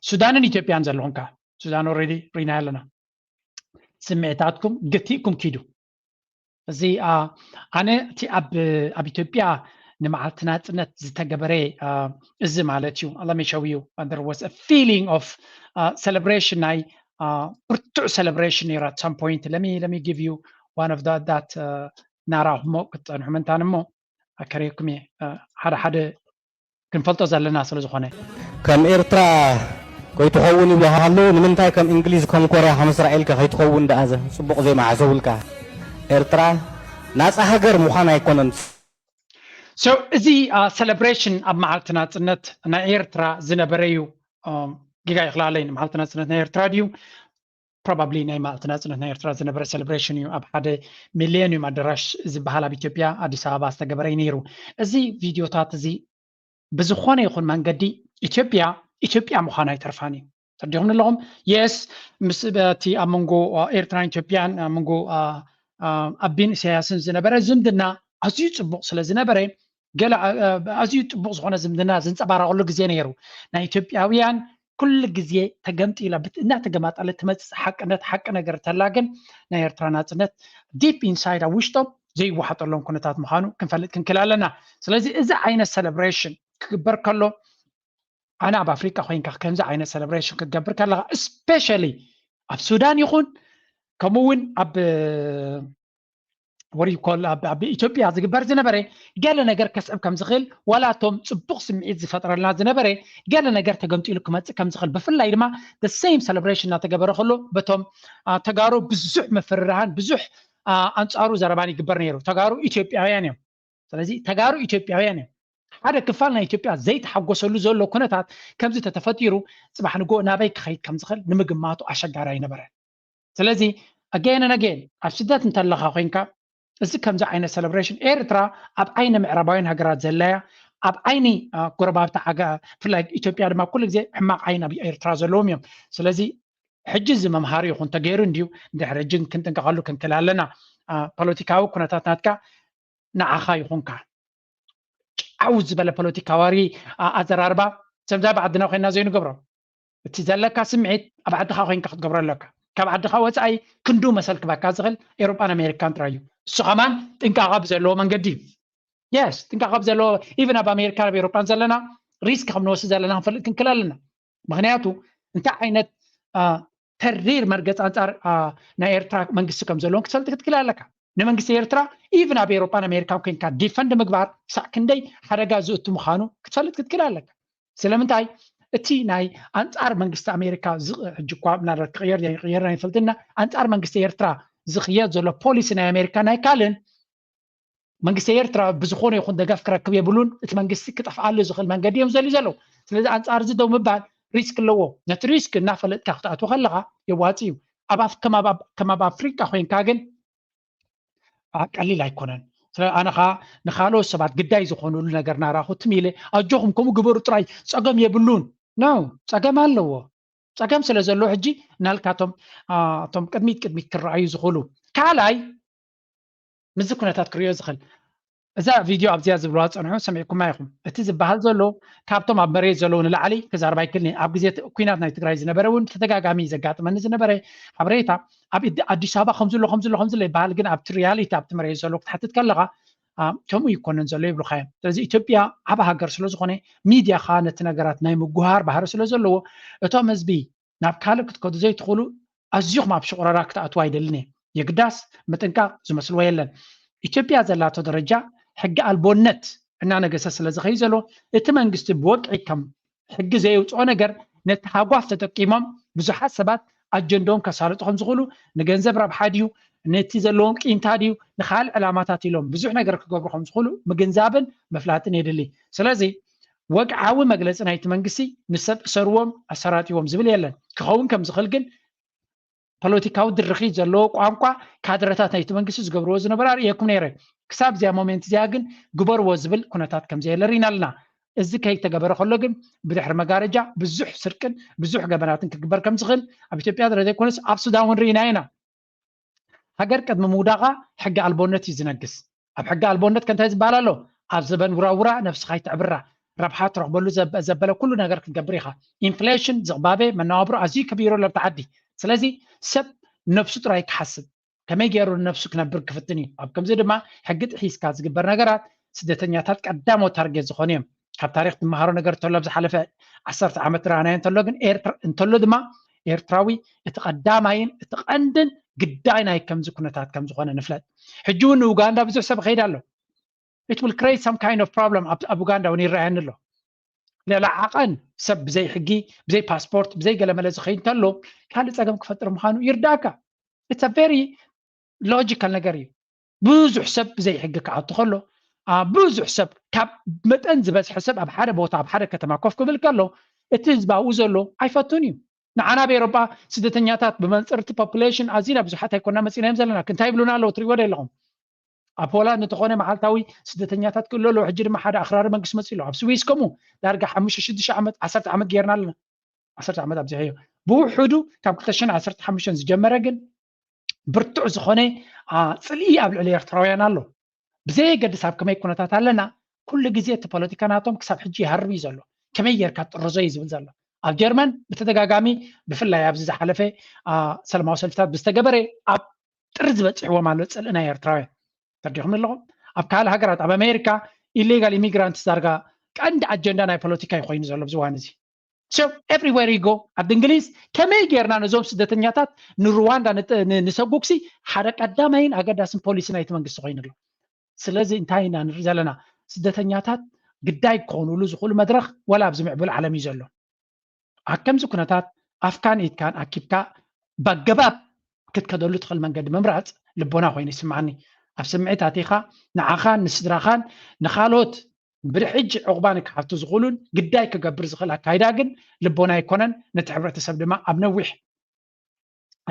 ሱዳንን ኢትዮጵያን ዘለኹም ከ፣ ሱዳን ኦልሬዲ ሪና ኣለና። ስምዒታትኩም ገቲእኩም ኪዱ። እዚ፣ አ፣ ኣነ እቲ ኣብ፣ ኣብ ኢትዮጵያ ንመዓልቲ ናጽነት ዝተገበረ፣ አ፣ እዚ ማለት እዩ። Let me show you. There was a feeling of, አ፣ celebration ናይ፣ አ፣ ብርቱዕ celebration ነይሩ at some point. Let me, let me give you one of that, that, አ፣ ናራ ህሞ ክትጸንሑ ምንታን እሞ ኣከረየኩም እየ። አ፣ ሓደ ሓደ ክንፈልጦ ዘለና ስለ ዝኾነ። ከም ኤርትራ ከይትኸውን ይብሉ ኣለዉ። ንምንታይ ከም እንግሊዝ፣ ከም ኮርያ፣ ከም እስራኤል ከ ከይትኸውን ደኣ ዘ-፣ ጽቡቕ ዘይመሓሰቡልካ? ኤርትራ ናጻ ሃገር ምዃን ኣይኮነን። So፣ እዚ፣ አ፣ ሰለብሬሽን ኣብ መዓልቲ ናጽነት ናይ ኤርትራ ዝነበረ እዩ። አ፣ ጌጋ ይኽላለይ፣ ንመዓልቲ ናጽነት ናይ ኤርትራ ድዩ? ፕሮባብሊ ናይ መዓልቲ ናጽነት ናይ ኤርትራ ዝነበረ ሰለብሬሽን እዩ። ኣብ ሓደ ሚሌንዩም ኣዳራሽ ዝበሃል ኣብ ኢትዮጵያ፣ ኣዲስ ኣበባ ዝተገበረ እዩ ነይሩ። እዚ ቪድዮታት እዚ ብዝኾነ ይኹን መንገዲ ኢትዮጵያ፣ ኢትዮጵያ ምዃና ኣይተርፋን እዩ። ተረዲኹም ኣለኹም? የስ፣ ምስ፣ እቲ ኣብ መንጎ ኤርትራን ኢትዮጵያን፣ ኣብ መንጎ፣ አ፣ አ፣ ኣቢን ኢሳያስን ዝነበረ ዝምድና ኣዝዩ ጽቡቕ ስለ ዝነበረ፣ ገለ ኣዝዩ ፅቡቅ ዝኾነ ዝምድና ዝንፀባረቀሉ ግዜ ነይሩ። ናይ ኢትዮጵያውያን ኩሉ ግዜ ተገምጢላ እናተገማጠለ ትመፅእ ሓቅነት ሓቂ ነገር ተላ ግን ናይ ኤርትራ ናፅነት deep inside ኣብ ውሽጦም ዘይወሓጠሎም ኩነታት ምዃኑ ክንፈልጥ ክንክል ኣለና። ስለዚ እዚ ዓይነት celebration ክግበር ከሎ ኣነ ኣብ ኣፍሪቃ ኮይንካ ከምዚ ዓይነት celebration ክትገብር ከለካ especially ኣብ ሱዳን ይኹን ከምኡ እውን ኣብ ወሪኮል ኣብ ኢትዮጵያ ዝግበር ዝነበረ ገለ ነገር ከስዕብ ከም ዝኽእል ዋላ እቶም ፅቡቅ ስምዒት ዝፈጥረልና ዝነበረ ገለ ነገር ተገምጢሉ ክመፅእ ከም ዝኽእል ብፍላይ ድማ the same celebration እናተገበረ ከሎ በቶም ተጋሩ ብዙሕ ምፍርራህን ብዙሕ ኣንፃሩ ዘረባን ይግበር ነይሩ። ተጋሩ ኢትዮጵያውያን እዮም። ስለዚ ተጋሩ ኢትዮጵያውያን እዮም። ሓደ ክፋል ናይ ኢትዮጵያ ዘይተሓጎሰሉ ዘሎ ኩነታት ከምዚ ተተፈጢሩ ፅባሕ ንግሆ ናበይ ክኸይድ ከም ዝኽእል ንምግማቱ ኣሸጋሪ ኣይነበረ። ስለዚ again and again ኣብ ስደት እንተለኻ ኮይንካ እዚ ከምዚ ዓይነት celebration ኤርትራ ኣብ ዓይኒ ምዕራባውያን ሃገራት ዘለያ ኣብ ዓይኒ ጎረባብቲ ብፍላይ ኢትዮጵያ ድማ ኩሉ ግዜ ሕማቕ ዓይኒ ኣብ ኤርትራ ዘለዎም እዮም። ስለዚ ሕጂ እዚ መምሃሪ ይኹን ተገይሩ እንድዩ እንድሕር ሕጂ ክንጥንቀቐሉ ክንክል ኣለና። ፖለቲካዊ ኩነታት ናትካ ንዓኻ ይኹንካ። ጫው ዝበለ ፖለቲካዊ ኣዘራርባ ሰምዛ ብዓድና ኮይና ዘይንገብሮ እቲ ዘለካ ስምዒት ኣብ ዓድኻ ኮይንካ ክትገብሮ ኣለካ። ካብ ዓድኻ ወፃኢ ክንዱ መሰል ክበካ ዝኽእል ኤሮጳን ኣሜሪካን ጥራይ እዩ። እሱ ከማን ጥንቃቐ ብዘለዎ መንገዲ እዩ። የስ ጥንቃቐ ብዘለዎ ኢቨን ኣብ ኣሜሪካን ኣብ ኤሮጳን ዘለና ሪስክ ከም ንወስድ ዘለና ክንፈልጥ ክንክል ኣለና። ምክንያቱ እንታይ ዓይነት ተሪር መርገፂ ኣንፃር ናይ ኤርትራ መንግስቲ ከም ዘለዎም ክትፈልጥ ክትክል ኣለካ። ንመንግስቲ ኤርትራ ኢቭን ኣብ ኤሮጳን ኣሜሪካን ኮይንካ ዲፈንድ ምግባር ክሳዕ ክንደይ ሓደጋ ዝእቱ ምዃኑ ክትፈልጥ ክትክል ኣለካ። ስለምንታይ እቲ ናይ ኣንፃር መንግስቲ ኣሜሪካ ሕጂ እኳ ምናልባት ክቕየር ይቕየር ኣይፈልጥና ኣንፃር መንግስቲ ኤርትራ ዝኽየድ ዘሎ ፖሊሲ ናይ ኣሜሪካ ናይ ካልእን መንግስቲ ኤርትራ ብዝኾነ ይኹን ደገፍ ክረክብ የብሉን። እቲ መንግስቲ ክጠፍኣሉ ዝኽእል መንገዲ እዮም ዘልዩ ዘለዉ። ስለዚ ኣንፃር እዚ ደው ምባል ሪስክ ኣለዎ። ነቲ ሪስክ እናፈለጥካ ክትኣትዎ ከለኻ የዋፂ እዩ። ኣብ ከም ኣብ ኣፍሪቃ ኮይንካ ግን ቀሊል ኣይኮነን። ኣነ ከዓ ንካልኦት ሰባት ግዳይ ዝኾኑሉ ነገር ናራኹ ትም ኢለ ኣጆኹም ከምኡ ግበሩ ጥራይ ፀገም የብሉን። ኖ ፀገም ኣለዎ። ፀገም ስለ ዘለዎ ሕጂ እናልካቶም እቶም ቅድሚት ቅድሚት ክረኣዩ ዝኽእሉ ካልኣይ ምስዚ ኩነታት ክርእዮ ዝኽእል እዛ ቪድዮ ኣብዚኣ ዝብልዋ ዝፀንሑ ሰሚዕኩማ ኢኹም። እቲ ዝበሃል ዘሎ ካብቶም ኣብ መሬት ዘለዉ ንላዕሊ ክዛረብ ኣይክእልን እየ። ኣብ ግዜ ኩናት ናይ ትግራይ ዝነበረ እውን ተደጋጋሚ ዘጋጥመኒ ዝነበረ ሓበሬታ ኣብ ኣዲስ ኣበባ ከምዝሎ ከምዝሎ ከምዝሎ ይበሃል፣ ግን ኣብቲ ሪያሊቲ ኣብቲ መሬት ዘሎ ክትሓትት ከለካ ከምኡ ይኮነን ዘሎ ይብሉካ እዮም። ስለዚ ኢትዮጵያ ዓብ ሃገር ስለዝኾነ ሚድያ ከዓ ነቲ ነገራት ናይ ምጉሃር ባህሪ ስለዘለዎ እቶም ህዝቢ ናብ ካልእ ክትከዱ ዘይትኽእሉ ኣዝኹም ኣብ ሽቑረራ ክትኣትዉ ኣይደልን እየ። የግዳስ ምጥንቃቕ ዝመስልዎ የለን። ኢትዮጵያ ዘላቶ ደረጃ ሕጊ ኣልቦነት እናነገሰ ስለ ዝኸይ ዘሎ እቲ መንግስቲ ብወግዒ ከም ሕጊ ዘየውፅኦ ነገር ነቲ ሃጓፍ ተጠቂሞም ብዙሓት ሰባት ኣጀንዶም ከሳልጡ ከም ዝኽእሉ ንገንዘብ ረብሓ ድዩ ነቲ ዘለዎም ቂምታ ድዩ ንካልእ ዕላማታት ኢሎም ብዙሕ ነገር ክገብሩ ከም ዝኽእሉ ምግንዛብን ምፍላጥን የድሊ። ስለዚ ወግዓዊ መግለፂ ናይቲ መንግስቲ ንሰብ እሰርዎም ኣሰራጥዎም ዝብል የለን። ክኸውን ከም ዝኽእል ግን ፖለቲካዊ ድርኺት ዘለዎ ቋንቋ ካድረታት ናይቲ መንግስቲ ዝገብርዎ ዝነበሩ ኣርእየኩም ነይረ። ክሳብ እዚኣ ሞሜንት እዚኣ ግን ግበርዎ ዝብል ኩነታት ከም ዘየለ ርኢና ኣለና። እዚ ከይተገበረ ከሎ ግን ብድሕሪ መጋረጃ ብዙሕ ስርቅን ብዙሕ ገበናትን ክግበር ከም ዝኽእል ኣብ ኢትዮጵያ ጥራይ ዘይኮነስ ኣብ ሱዳን እውን ርኢና ኢና። ሃገር ቅድሚ ምውዳቓ ሕጊ ኣልቦነት እዩ ዝነግስ። ኣብ ሕጊ ኣልቦነት ከ እንታይ ዝበሃል ኣሎ? ኣብ ዘበን ውራውራ ነብስኻ ይትዕብራ፣ ረብሓ ትረኽበሉ ዘበለ ኩሉ ነገር ክትገብር ኢኻ። ኢንፍሌሽን፣ ዝቕባበ መነባብሮ ኣዝዩ ከቢሩ ኣሎ ኣብቲ ዓዲ። ስለዚ ሰብ ነብሱ ጥራይ ክሓስብ ከመይ ገይሩ ንነብሱ ክነብር ክፍትን እዩ። ኣብ ከምዚ ድማ ሕጊ ጥሒስካ ዝግበር ነገራት ስደተኛታት ቀዳሞት ታርጌት ዝኾኑ እዮም። ካብ ታሪክ ትመሃሮ ነገር እንተሎ ኣብ ዝሓለፈ ዓሰርተ ዓመት ረኣናዮ እንተሎ ግን እንተሎ ድማ ኤርትራዊ እቲ ቀዳማይን እቲ ቀንድን ግዳይ ናይ ከምዚ ኩነታት ከም ዝኾነ ንፍለጥ። ሕጂ እውን ንኡጋንዳ ብዙሕ ሰብ ይኸይድ ኣሎ። It will create some kind of problem ኣብ ኡጋንዳ እውን ይረኣየኒ ኣሎ። ሌላ ዓቐን ሰብ ብዘይ ሕጊ ብዘይ ፓስፖርት ብዘይ ገለመለ ዝኸይድ እንተሎ ካልእ ፀገም ክፈጥር ምዃኑ ይርዳእካ። It's a very logical ነገር እዩ። ብዙሕ ሰብ ብዘይ ሕጊ ክኣቱ ከሎ ብዙሕ ሰብ ካብ መጠን ዝበዝሐ ሰብ ኣብ ሓደ ቦታ ኣብ ሓደ ከተማ ኮፍ ክብል ከሎ እቲ ህዝቢ ኣብኡ ዘሎ ኣይፈቱን እዩ። ንዓና ኣብ ኤሮጳ ስደተኛታት ብመንፅር እቲ ፖፑሌሽን ኣዚና ብዙሓት ኣይኮና መፂናዮም ዘለና። እንታይ ይብሉና ኣለዉ ትሪእዎ ዶ ኣለኹም? ኣብ ሆላንድ እንተኾነ መዓልታዊ ስደተኛታት ክእሎ ኣለዉ። ሕጂ ድማ ሓደ ኣኽራሪ መንግስቲ መፂኡ ኣሎ። ኣብ ስዊስ ከምኡ ዳርጋ ሓሙሽተ ሽዱሽተ ዓመት ዓሰርተ ዓመት ጌርና ኣለና። ዓሰርተ ዓመት ኣብዚሐዮ። ብውሑዱ ካብ ክልተ ሽሕን ዓሰርተ ሓሙሽተን ዝጀመረ ግን ብርቱዕ ዝኾነ ፅልኢ ኣብ ልዕሊ ኤርትራውያን ኣሎ። ብዘየገድስ ኣብ ከመይ ኩነታት ኣለና ኩሉ ግዜ እቲ ፖለቲካ ናቶም ክሳብ ሕጂ ይሃርም እዩ ዘሎ። ከመይ ጌርካ ጥርዞ እዩ ዝብል ዘሎ። ኣብ ጀርመን ብተደጋጋሚ፣ ብፍላይ ኣብዚ ዝሓለፈ ሰላማዊ ሰልፍታት ብዝተገበረ፣ ኣብ ጥርዚ በፂሕዎም ኣሎ ፅልኢ ናይ ኤርትራውያን። ተረዲኹም ኣለኹም? ኣብ ካልእ ሃገራት፣ ኣብ ኣሜሪካ ኢሌጋል ኢሚግራንት ዳርጋ ቀንዲ ኣጀንዳ ናይ ፖለቲካ እዩ ኮይኑ ዘሎ ኣብዚ እዋን እዚ። So everywhere you go፣ ኣብ እንግሊዝ ከመይ ጌርና ነዞም ስደተኛታት ንሩዋንዳ ንሰጉግሲ ሓደ ቀዳማይን ኣገዳስን ፖሊሲ ናይቲ መንግስቲ ኮይኑ ኣሎ። ስለዚ እንታይ ኢና ንርኢ ዘለና? ስደተኛታት ግዳይ ክኾኑሉ ዝኽእሉ መድረኽ ወላ ኣብዚ ምዕቡል ዓለም እዩ ዘሎ። ኣብ ከምዚ ኩነታት ኣፍካን ኢድካን ኣኪብካ ባገባብ ክትከደሉ ትኽእል መንገዲ ምምራፅ ልቦና ኮይኑ ይስማዓኒ። ኣብ ስምዒት ኣቲኻ ንዓኻን ንስድራኻን ንኻልኦት ብድሕጂ ዕቑባ ንክሓቱ ዝኽእሉን ግዳይ ክገብር ዝኽእል ኣካይዳ ግን ልቦና ኣይኮነን፣ ነቲ ሕብረተሰብ ድማ ኣብ ነዊሕ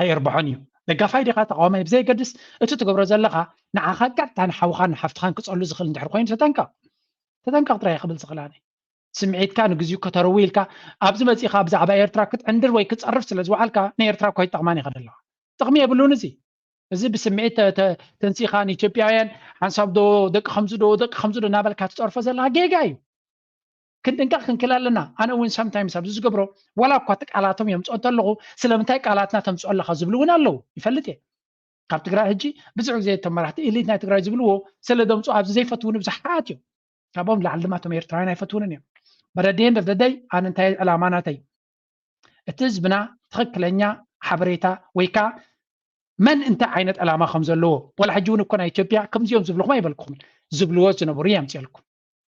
ኣየርብሖን እዩ። ደጋፋይ ዲኻ ተቃዋማይ ብዘይገድስ፣ እቲ ትገብሮ ዘለኻ ንዓኻ ቀጥታ ንሓውኻን ንሓፍትኻን ክጸሉ ዝኽእል እንድሕር ኮይኑ ተጠንቀቕ። ተጠንቀቕ ጥራይ ክብል ዝኽእል ኣነ። ስምዒትካ ንግዚኡ ከተርዊ ኢልካ ኣብዚ መጺኻ ብዛዕባ ኤርትራ ክትዕንድር ወይ ክትጸርፍ ስለ ዝወዓልካ ንኤርትራ እኮ ኣይጠቕማን ኢኻ ዘለኻ። ጥቕሚ የብሉን እዚ። እዚ ብስምዒት ተንሲኻ ንኢትዮጵያውያን ሓንሳብ ዶ ደቂ ከምዚ ዶ ደቂ ከምዚ ዶ እናበልካ ትጸርፎ ዘለኻ ጌጋ እዩ። ክንጥንቀቕ ክንክእል ኣለና። ኣነ እውን ሳምታይምስ ኣብዚ ዝገብሮ ዋላ እኳ እቲ ቃላቶም የምፅኦ እንተለኹ ስለምንታይ ቃላትና ተምፅኦ ኣለኻ ዝብሉ እውን ኣለዉ ይፈልጥ እየ። ካብ ትግራይ ሕጂ ብዙሕ ግዜ እቶም መራሕቲ ኢሊት ናይ ትግራይ ዝብልዎ ስለ ደምፁ ኣብዚ ዘይፈትውኒ ብዙሓት እዮም። ካብኦም ላዕሊ ድማ እቶም ኤርትራውያን ኣይፈትውንን እዮም። በረድየን ደደደይ ኣነ እንታይ ዕላማ ናተይ እቲ ህዝብና ትኽክለኛ ሓበሬታ ወይ ከዓ መን እንታይ ዓይነት ዕላማ ከም ዘለዎ ዋላ ሕጂ እውን እኮ ናይ ኢትዮጵያ ከምዚኦም ዝብልኹም ኣይበልኩኹምን ዝብልዎ ዝነበሩ የምፅየልኩም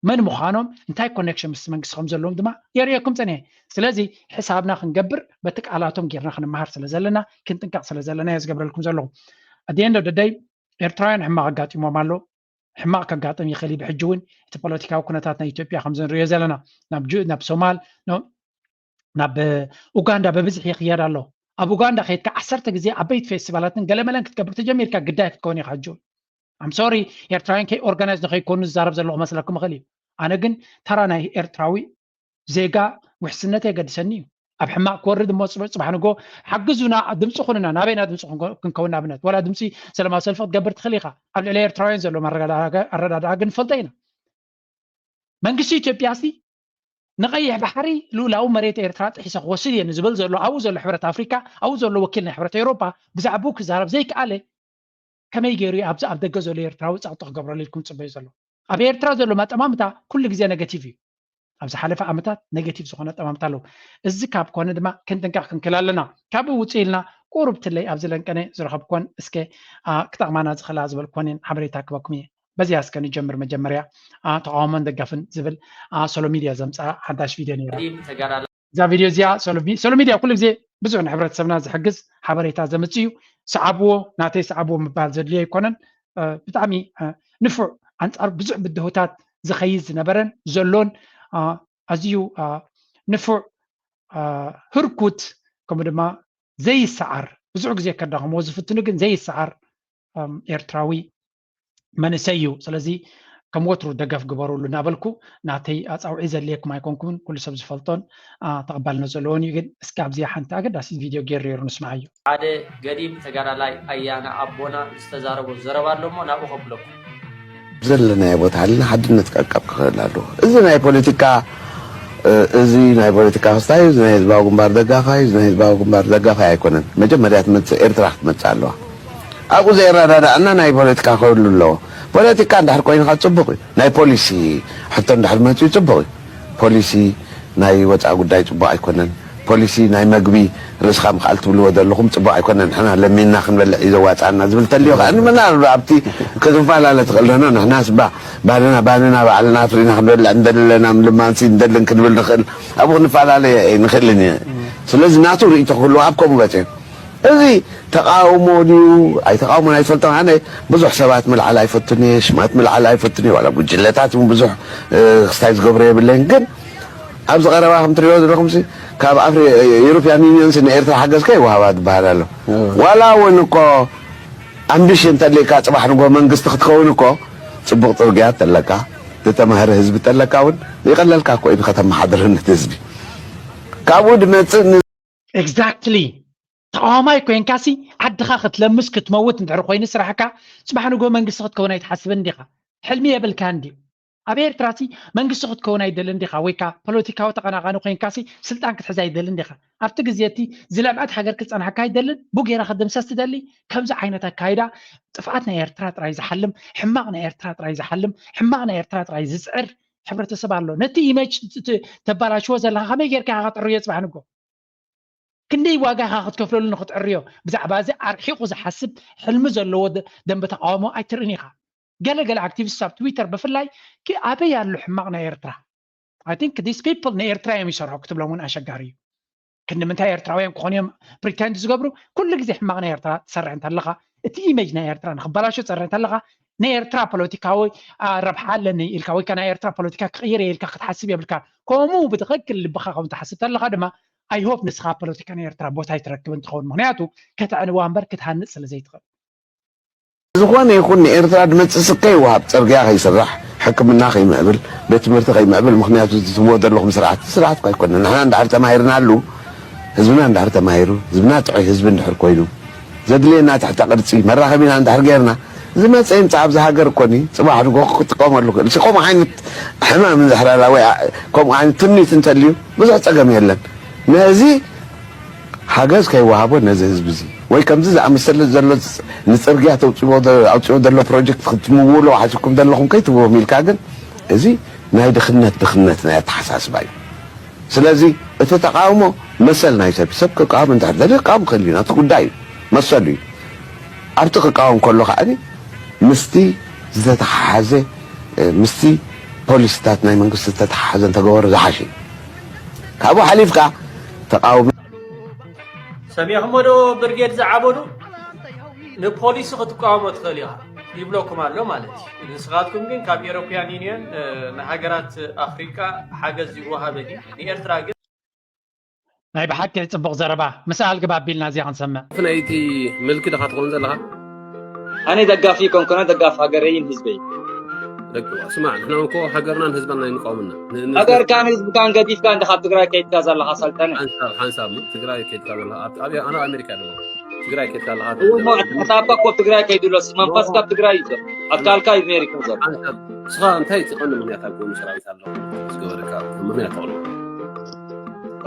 መን ምዃኖም እንታይ ኮኔክሽን ምስ መንግስቲ ከም ዘለዎም ድማ የርእየኩም ፀኒሐ ስለዚ ሕሳብና ክንገብር በቲ ቃላቶም ጌርና ክንመሃር ስለ ዘለና ክንጥንቀቕ ስለ ዘለና እየ ዝገብረልኩም ዘለኹ ኣደየንዶ ደደይ ኤርትራውያን ሕማቕ ኣጋጢሞም ኣሎ ሕማቕ ከጋጥም ይኽእል እዩ ብሕጂ እውን እቲ ፖለቲካዊ ኩነታት ናይ ኢትዮጵያ ከምዚ ንሪኦ ዘለና ናብ ሶማል ናብ ኡጋንዳ ብብዝሒ ይኽየድ ኣሎ ኣብ ኡጋንዳ ከይድካ ዓሰርተ ግዜ ዓበይቲ ፌስቲቫላትን ገለመለን ክትገብር ተጀሚርካ ግዳይ ክትከውን ኢኻ ሕጂ እውን ኣም ሶሪ ኤርትራውያን ከይ ኦርጋናይዝ ንኸይኮኑ ዝዛረብ ዘለኹ መስለኩም ይኽእል እዩ ኣነ ግን ተራ ናይ ኤርትራዊ ዜጋ ውሕስነት የገድሰኒ እዩ ኣብ ሕማቕ ክወርድ እሞ ፅቡዕ ፅባሕ ንጎ ሓግዙና ድምፂ ኩንና ናበይና ድምፂ ክንከውን ኣብነት ወላ ድምፂ ሰለማዊ ሰልፊ ክትገብር ትኽእል ኢኻ ኣብ ልዕሊ ኤርትራውያን ዘሎ ኣረዳድኣ ግን ፈልጦ ኢና መንግስቲ ኢትዮጵያ ሲ ንቐይሕ ባሕሪ ልኡላዊ መሬት ኤርትራ ጥሒሰ ክወስድ እየ ንዝብል ዘሎ ኣብኡ ዘሎ ሕብረት ኣፍሪካ ኣብኡ ዘሎ ወኪል ናይ ሕብረት ኤውሮጳ ብዛዕባኡ ክዛረብ ዘይከኣለ ከመይ ገይሩ ኣብዚ ኣብ ደገ ዘሎ ኤርትራዊ ጸቕጢ ክገብረሉ ኢልኩም ትጽበዩ ዘሎ ኣብ ኤርትራ ዘሎ ኣጠማምታ ኩሉ ግዜ ኔጋቲቭ እዩ ኣብ ዝሓለፈ ዓመታት ኔጋቲቭ ዝኾነ ኣጠማምታ ኣለዉ እዚ ካብ ኮነ ድማ ክንጥንቀቕ ክንክል ኣለና ካብኡ ውፅእ ኢልና ቁሩብ ትለይ ኣብዚ ለንቀነ ዝረኸብኮን እስከ ክጠቕማና ዝኽእላ ዝበልኮን ሓበሬታ ክበኩም እየ በዚኣ እስከ ንጀምር መጀመርያ ተቃውሞን ደጋፍን ዝብል ሶሎ ሚድያ ዘምፅኣ ሓዳሽ ቪድዮ ነይራ እዛ ቪድዮ እዚኣ ሶሎ ሚድያ ኩሉ ግዜ ብዙሕ ንሕብረተሰብና ዝሕግዝ ሓበሬታ ዘምፅእ እዩ ሰዓብዎ ናተይ ሰዓብዎ ምባል ዘድልዮ ኣይኮነን ብጣዕሚ ንፉዕ ኣንፃር ብዙሕ ብድሆታት ዝኸይድ ዝነበረን ዘሎን ኣዝዩ ንፉዕ ህርኩት ከምኡ ድማ ዘይሰዓር ብዙሕ ግዜ ከዳኸምዎ ዝፍትኑ ግን ዘይሰዓር ኤርትራዊ መንእሰይ እዩ ስለዚ ከም ወትሩ ደገፍ ግበሩሉ እናበልኩ ናተይ ኣፃውዒ ዘድልየኩም ኣይኮንኩምን ኩሉ ሰብ ዝፈልጦን ተቐባልነት ዘለዎን እዩ ግን እስኪ ኣብዚኣ ሓንቲ ኣገዳሲት ቪድዮ ገይሩ ነይሩ ንስምዓዮ ሓደ ገዲም ተጋዳላይ ኣያና ኣቦና ዝተዛረቦ ዘረባ ኣሎ እሞ ናብኡ ከብለኩም ዘለናዮ ቦታ ሃልና ሓድነት ቀቀብ ክኽእል ኣለዎ እዚ ናይ ፖለቲካ እዚ ናይ ፖለቲካ ክስታይ እዚ ናይ ህዝባዊ ግንባር ደጋፋይ እዚ ናይ ህዝባዊ ግንባር ደጋፋይ ኣይኮነን መጀመርያ ትመፅእ ኤርትራ ክትመፅእ ኣለዋ ኣብኡ ዘይረዳዳእና ናይ ፖለቲካ ክህሉ ኣለዎ ፖለቲካ እንድሕር ኮይንካ ፅቡቅ እዩ ናይ ፖሊሲ ሕቶ እንድሕር መፅኡ ፅቡቅ እዩ ፖሊሲ ናይ ወፃኢ ጉዳይ ፅቡቅ ኣይኮነን ፖሊሲ ናይ መግቢ ርእስኻ ምኽኣል ትብልዎ ዘለኹም ፅቡቅ ኣይኮነን ንሕና ለሚንና ክንበልዕ እዩ ዘዋፅኣና ዝብል ተልዮ ከዓ ንምና ኣብቲ ክትፈላለ ትኽእል ዶኖ ንሕናስ ባ ባንና ባንና ባዕልና ኣፍሪና ክንበልዕ እንደለና ምልማንሲ እንደልን ክንብል ንኽእል ኣብኡ ክንፈላለ ንኽእልን እየ ስለዚ ናቱ ርእቶ ክህልዎ ኣብ ከምኡ በፅሑ እዚ ተቃውሞ ድዩ ኣይተቃውሞን ኣይፈልጦን ኣነ ብዙሕ ሰባት ምልዓል ኣይፈቱን እየ ሽማት ምልዓል ኣይፈቱን እየ ዋላ ጉጅለታት እውን ብዙሕ ክስታይ ዝገብሮ የብለይን ግን ኣብዚ ቀረባ ከም ትሪኦ ዘለኹም ካብ ዩሮፒያን ዩኒየን ንኤርትራ ሓገዝ ከይወሃባ ዝበሃል ኣሎ ዋላ እውን እኮ ኣምቢሽን ተሊካ ፅባሕ ንጎ መንግስቲ ክትከውን እኮ ፅቡቅ ፅርግያ ተለካ ዝተማህረ ህዝቢ ተለካ እውን ይቀለልካ እኮ እዩ ከተመሓድር ነቲ ህዝቢ ካብኡ ድመፅእ exactly ተቃዋማይ ኮይንካሲ ዓድኻ ክትለምስ ክትመውት እንድሕር ኮይኑ ስራሕካ ፅባሕ ንጎ መንግስቲ ክትከውን ኣይትሓስብን እንዲኻ ሕልሚ የብልካን ድዩ ኣብ ኤርትራ ሲ መንግስቲ ክትከውን ኣይደልን ዲኻ? ወይ ከኣ ፖለቲካዊ ተቐናቓኒ ኮይንካ ሲ ስልጣን ክትሕዝ ኣይደልን ዲኻ? ኣብቲ ግዜ እቲ ዝለምዐት ሃገር ክትጸንሓካ ኣይደልን? ቡ ጌራ ክትድምሰስ ትደሊ? ከምዚ ዓይነት ኣካይዳ ጥፍኣት ናይ ኤርትራ ጥራይ ዝሓልም፣ ሕማቕ ናይ ኤርትራ ጥራይ ዝሓልም፣ ሕማቕ ናይ ኤርትራ ጥራይ ዝጽዕር ሕብረተሰብ ኣሎ። ነቲ ኢሜጅ ት-፣ ት-፣ ተባላሽዎ ዘለኻ ከመይ ጌርካ ኢኻ ክትዕርዮ ጽባሕ ንጎ? ክንደይ ዋጋ ኢኻ ክትከፍለሉ ንክትዕርዮ? ብዛዕባ እዚ ኣርሒቑ ዝሓስብ ሕልሚ ዘለዎ ደ-፣ ደንበ ተቃውሞ ኣይትርእን ኢኻ። ገለ ገለ ኣክቲቪስት ኣብ ትዊተር ብፍላይ ክ-፣ ኣበይ ኣሎ ሕማቕ ናይ ኤርትራ? I think these people ንኤርትራ እዮም ይሰርሑ ክትብሎም እውን ኣሸጋሪ እዩ። ክንዲ ምንታይ ኤርትራውያን ክኾኑ እዮም ፕሪቴንድ ዝገብሩ? ኩሉ ግዜ ሕማቕ ናይ ኤርትራ ትሰርሕ እንተለኻ፣ እቲ ኢሜጅ ናይ ኤርትራ ንክበላሾ ትሰርሕ እንተለኻ፣ ናይ ኤርትራ ፖለቲካዊ፣ አ፣ ረብሓ ኣለኒ ኢልካ ወይ ከኣ ናይ ኤርትራ ፖለቲካ ክቕይር እየ ኢልካ ክትሓስብ የብልካ። ከምኡ ብትኽክል ልብኻ ከም ትሓስብ ተለኻ ድማ፣ I hope ንስኻ ኣብ ፖለቲካ ናይ ኤርትራ ቦታ ኣይትረክብን ትኸውን። ምኽንያቱ ከተዕንዋ እምበር ክትሃንጽ ስለ ዘይትኽእል። ዝኾነ ይኹን ንኤርትራ ድመጽእ ስከ ይወሃብ፣ ጽርግያ ከይስራሕ፣ ሕክምና ከይምዕብል፣ ቤት ትምህርቲ ከይምዕብል። ምኽንያቱ እዚ ትብዎ ዘለኹም ስርዓት፣ ስርዓት እኮ ኣይኮነን። ንሕና እንድሕር ተማሂርናሉ፣ ህዝብና እንድሕር ተማሂሩ፣ ህዝብና ጥዑይ ህዝቢ እንድሕር ኮይኑ፣ ዘድልየና ትሕተ ቅርጺ መራኸቢና እንድሕር ጌርና፣ ዝመጸ ይምጻእ፣ ኣብዚ ሃገር እኮኒ ጽባሕ ንጎ ክጥቀመሉ ክእል። ከምኡ ዓይነት ሕማም እንድሕር ኣላ ወይ ኣ-፣ ከምኡ ዓይነት ትምኒት እንተልዩ፣ ብዙሕ ጸገም የለን። ነዚ ሓገዝ ከይወሃቦ ነዚ ህዝቢ እዚ፣ ወይ ከምዚ ዝኣመሰለ ዘሎ ፅ-፣ ንፅርግያ ተውፅዎ ደ-፣ ኣውፅዎ ዘሎ ፕሮጀክት ክትምውሎ ሓሲብኩም ዘለኹም ከይትብዎም ኢልካ፣ ግን እዚ ናይ ድኽነት፣ ድኽነት ናይ ኣተሓሳስባ እዩ። ስለዚ እቲ ተቃውሞ መሰል ናይ ሰብ፣ ሰብ ክቃወም እንድሕር ደልዩ ክቃወም ክእል እዩ፣ ናቱ ጉዳይ እዩ፣ መሰሉ እዩ። ኣብቲ ክቃወም ከሎ ከዓኒ ምስቲ ዝተተሓሓዘ፣ እ፣ ምስቲ ፖሊሲታት ናይ መንግስቲ ዝተተሓሓዘ እንተገበሮ ዝሓሸ እዩ። ካብኡ ሓሊፍካ ተቃውሞ ሰሚዕኹሞ ዶ? ብርጌድ ዝዓበዱ ንፖሊሲ ክትቃወሞ ትኽእል ኢኻ ይብለኩም ኣሎ ማለት እዩ። ንስኻትኩም ግን ካብ ኤሮፕያን ዩኒየን፣ እ፣ ንሃገራት ኣፍሪቃ ሓገዝ ይወሃበን እዩ። ንኤርትራ ግን ናይ ብሓቂ ጽቡቕ ዘረባ። ምስ ኣልግብ ኣቢልና እዚኣ ክንሰምዕ። ናይቲ ምልኪ ድኻ ትኸውን ዘለኻ? ኣነ ደጋፊ ኮንኩነ ደጋፊ ሃገረይን ህዝበይን። ደቂ ስማዕ፣ ንሕና እኮ ሃገርናን ህዝብናን ኣይንቃወምና። ን-፣ ን-፣ ሃገርካን ህዝብካን ገዲፍካ እንደ ካብ ትግራይ ከይድካ ዘለኻ ሰልጠነ። ሓንሳብ፣ ሓንሳብ ትግራይ ከይድካ ዘለኻ። ኣብ፣ ኣብ፣ ኣነ ኣሜሪካ ኣለኹ። ትግራይ ከይድካ ኣለኻ። እሞ ሓሳብካ እኮ ኣብ ትግራይ ከይዱ ኣሎ። መንፈስካ ኣብ ትግራይ እዩ ዘሎ። ኣካልካ እዩ ኣሜሪካ ዘሎ። ሓንሳብ፣ ንስኻ እንታይ እቲ ቀንዲ ምኽንያት ኣብ ጎኒ ሰራዊት ኣሎ ዝገበረካ ምኽንያት ተቕርቦ?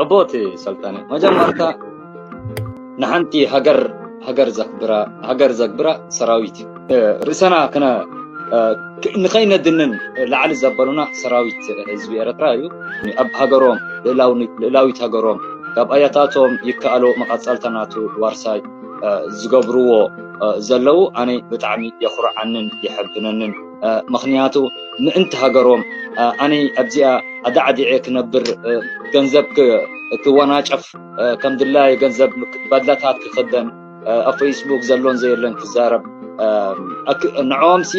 ዕቦት ሰልጠነ፣ መጀመርታ ንሓንቲ ሃገር፣ ሃገር ዘክብራ፣ ሃገር ዘክብራ ሰራዊት እዩ። እ፣ ርእሰና ክነ-፣ እ፣ ክ-፣ ንኸይነድንን ላዕሊ ዘበሉና ሰራዊት ህዝቢ ኤርትራ እዩ። ኣብ ሃገሮም፣ ልእላው-፣ ልእላዊት ሃገሮም፣ ካብ ኣያታቶም ይከኣሎ መቐጸልታ ናቱ ዋርሳይ፣ እ፣ ዝገብርዎ፣ እ፣ ዘለዉ ኣነ ብጣዕሚ የኹርዓንን የሐብነንን። እ፣ ምኽንያቱ ምእንቲ ሃገሮም፣ እ፣ ኣነ ኣብዚኣ ኣዳዕዲዐ ክነብር፣ እ፣ ገንዘብ ክ-፣ ክወናጨፍ፣ እ፣ ከም ድላየ ገንዘብ ምክ-፣ ባድላታት ክኽደን፣ እ፣ ኣብ ፌስቡክ ዘሎን ዘየለን ክዛረብ፣ እ፣ ኣክ-፣ ንዕኦምሲ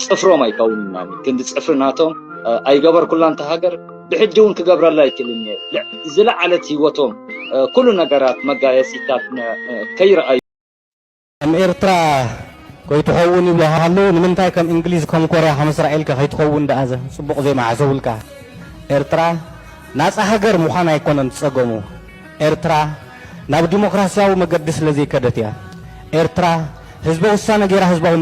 ጽፍሮም ኣይከውንን። ክንዲ ጽፍሪ ናቶም፣ እ፣ ኣይገበርኩላን እታ ሃገር፣ ብሕጂ እውን ክገብረላ ኣይክእልን እየ። ል-፣ ዝለዓለት ህይወቶም፣ እ፣ ኩሉ ነገራት መጋየጺታት ነ-፣ እ፣ ከይረኣዩ ከም ኤርትራ ከይትኸውን ይብሉኻ ኣለዉ። ንምንታይ ከም እንግሊዝ፣ ከም ኮርያ፣ ከም እስራኤል ከ ከይትኸውን ደኣ ዘ-፣ ጽቡቕ ዘይመሓሰቡልካ? ኤርትራ ናጻ ሃገር ምዃን ኣይኮነን ጸገሙ። ኤርትራ ናብ ዲሞክራስያዊ መገዲ ስለ ዘይከደት እያ። ኤርትራ ህዝበ ውሳነ ገይራ ህዝባዊ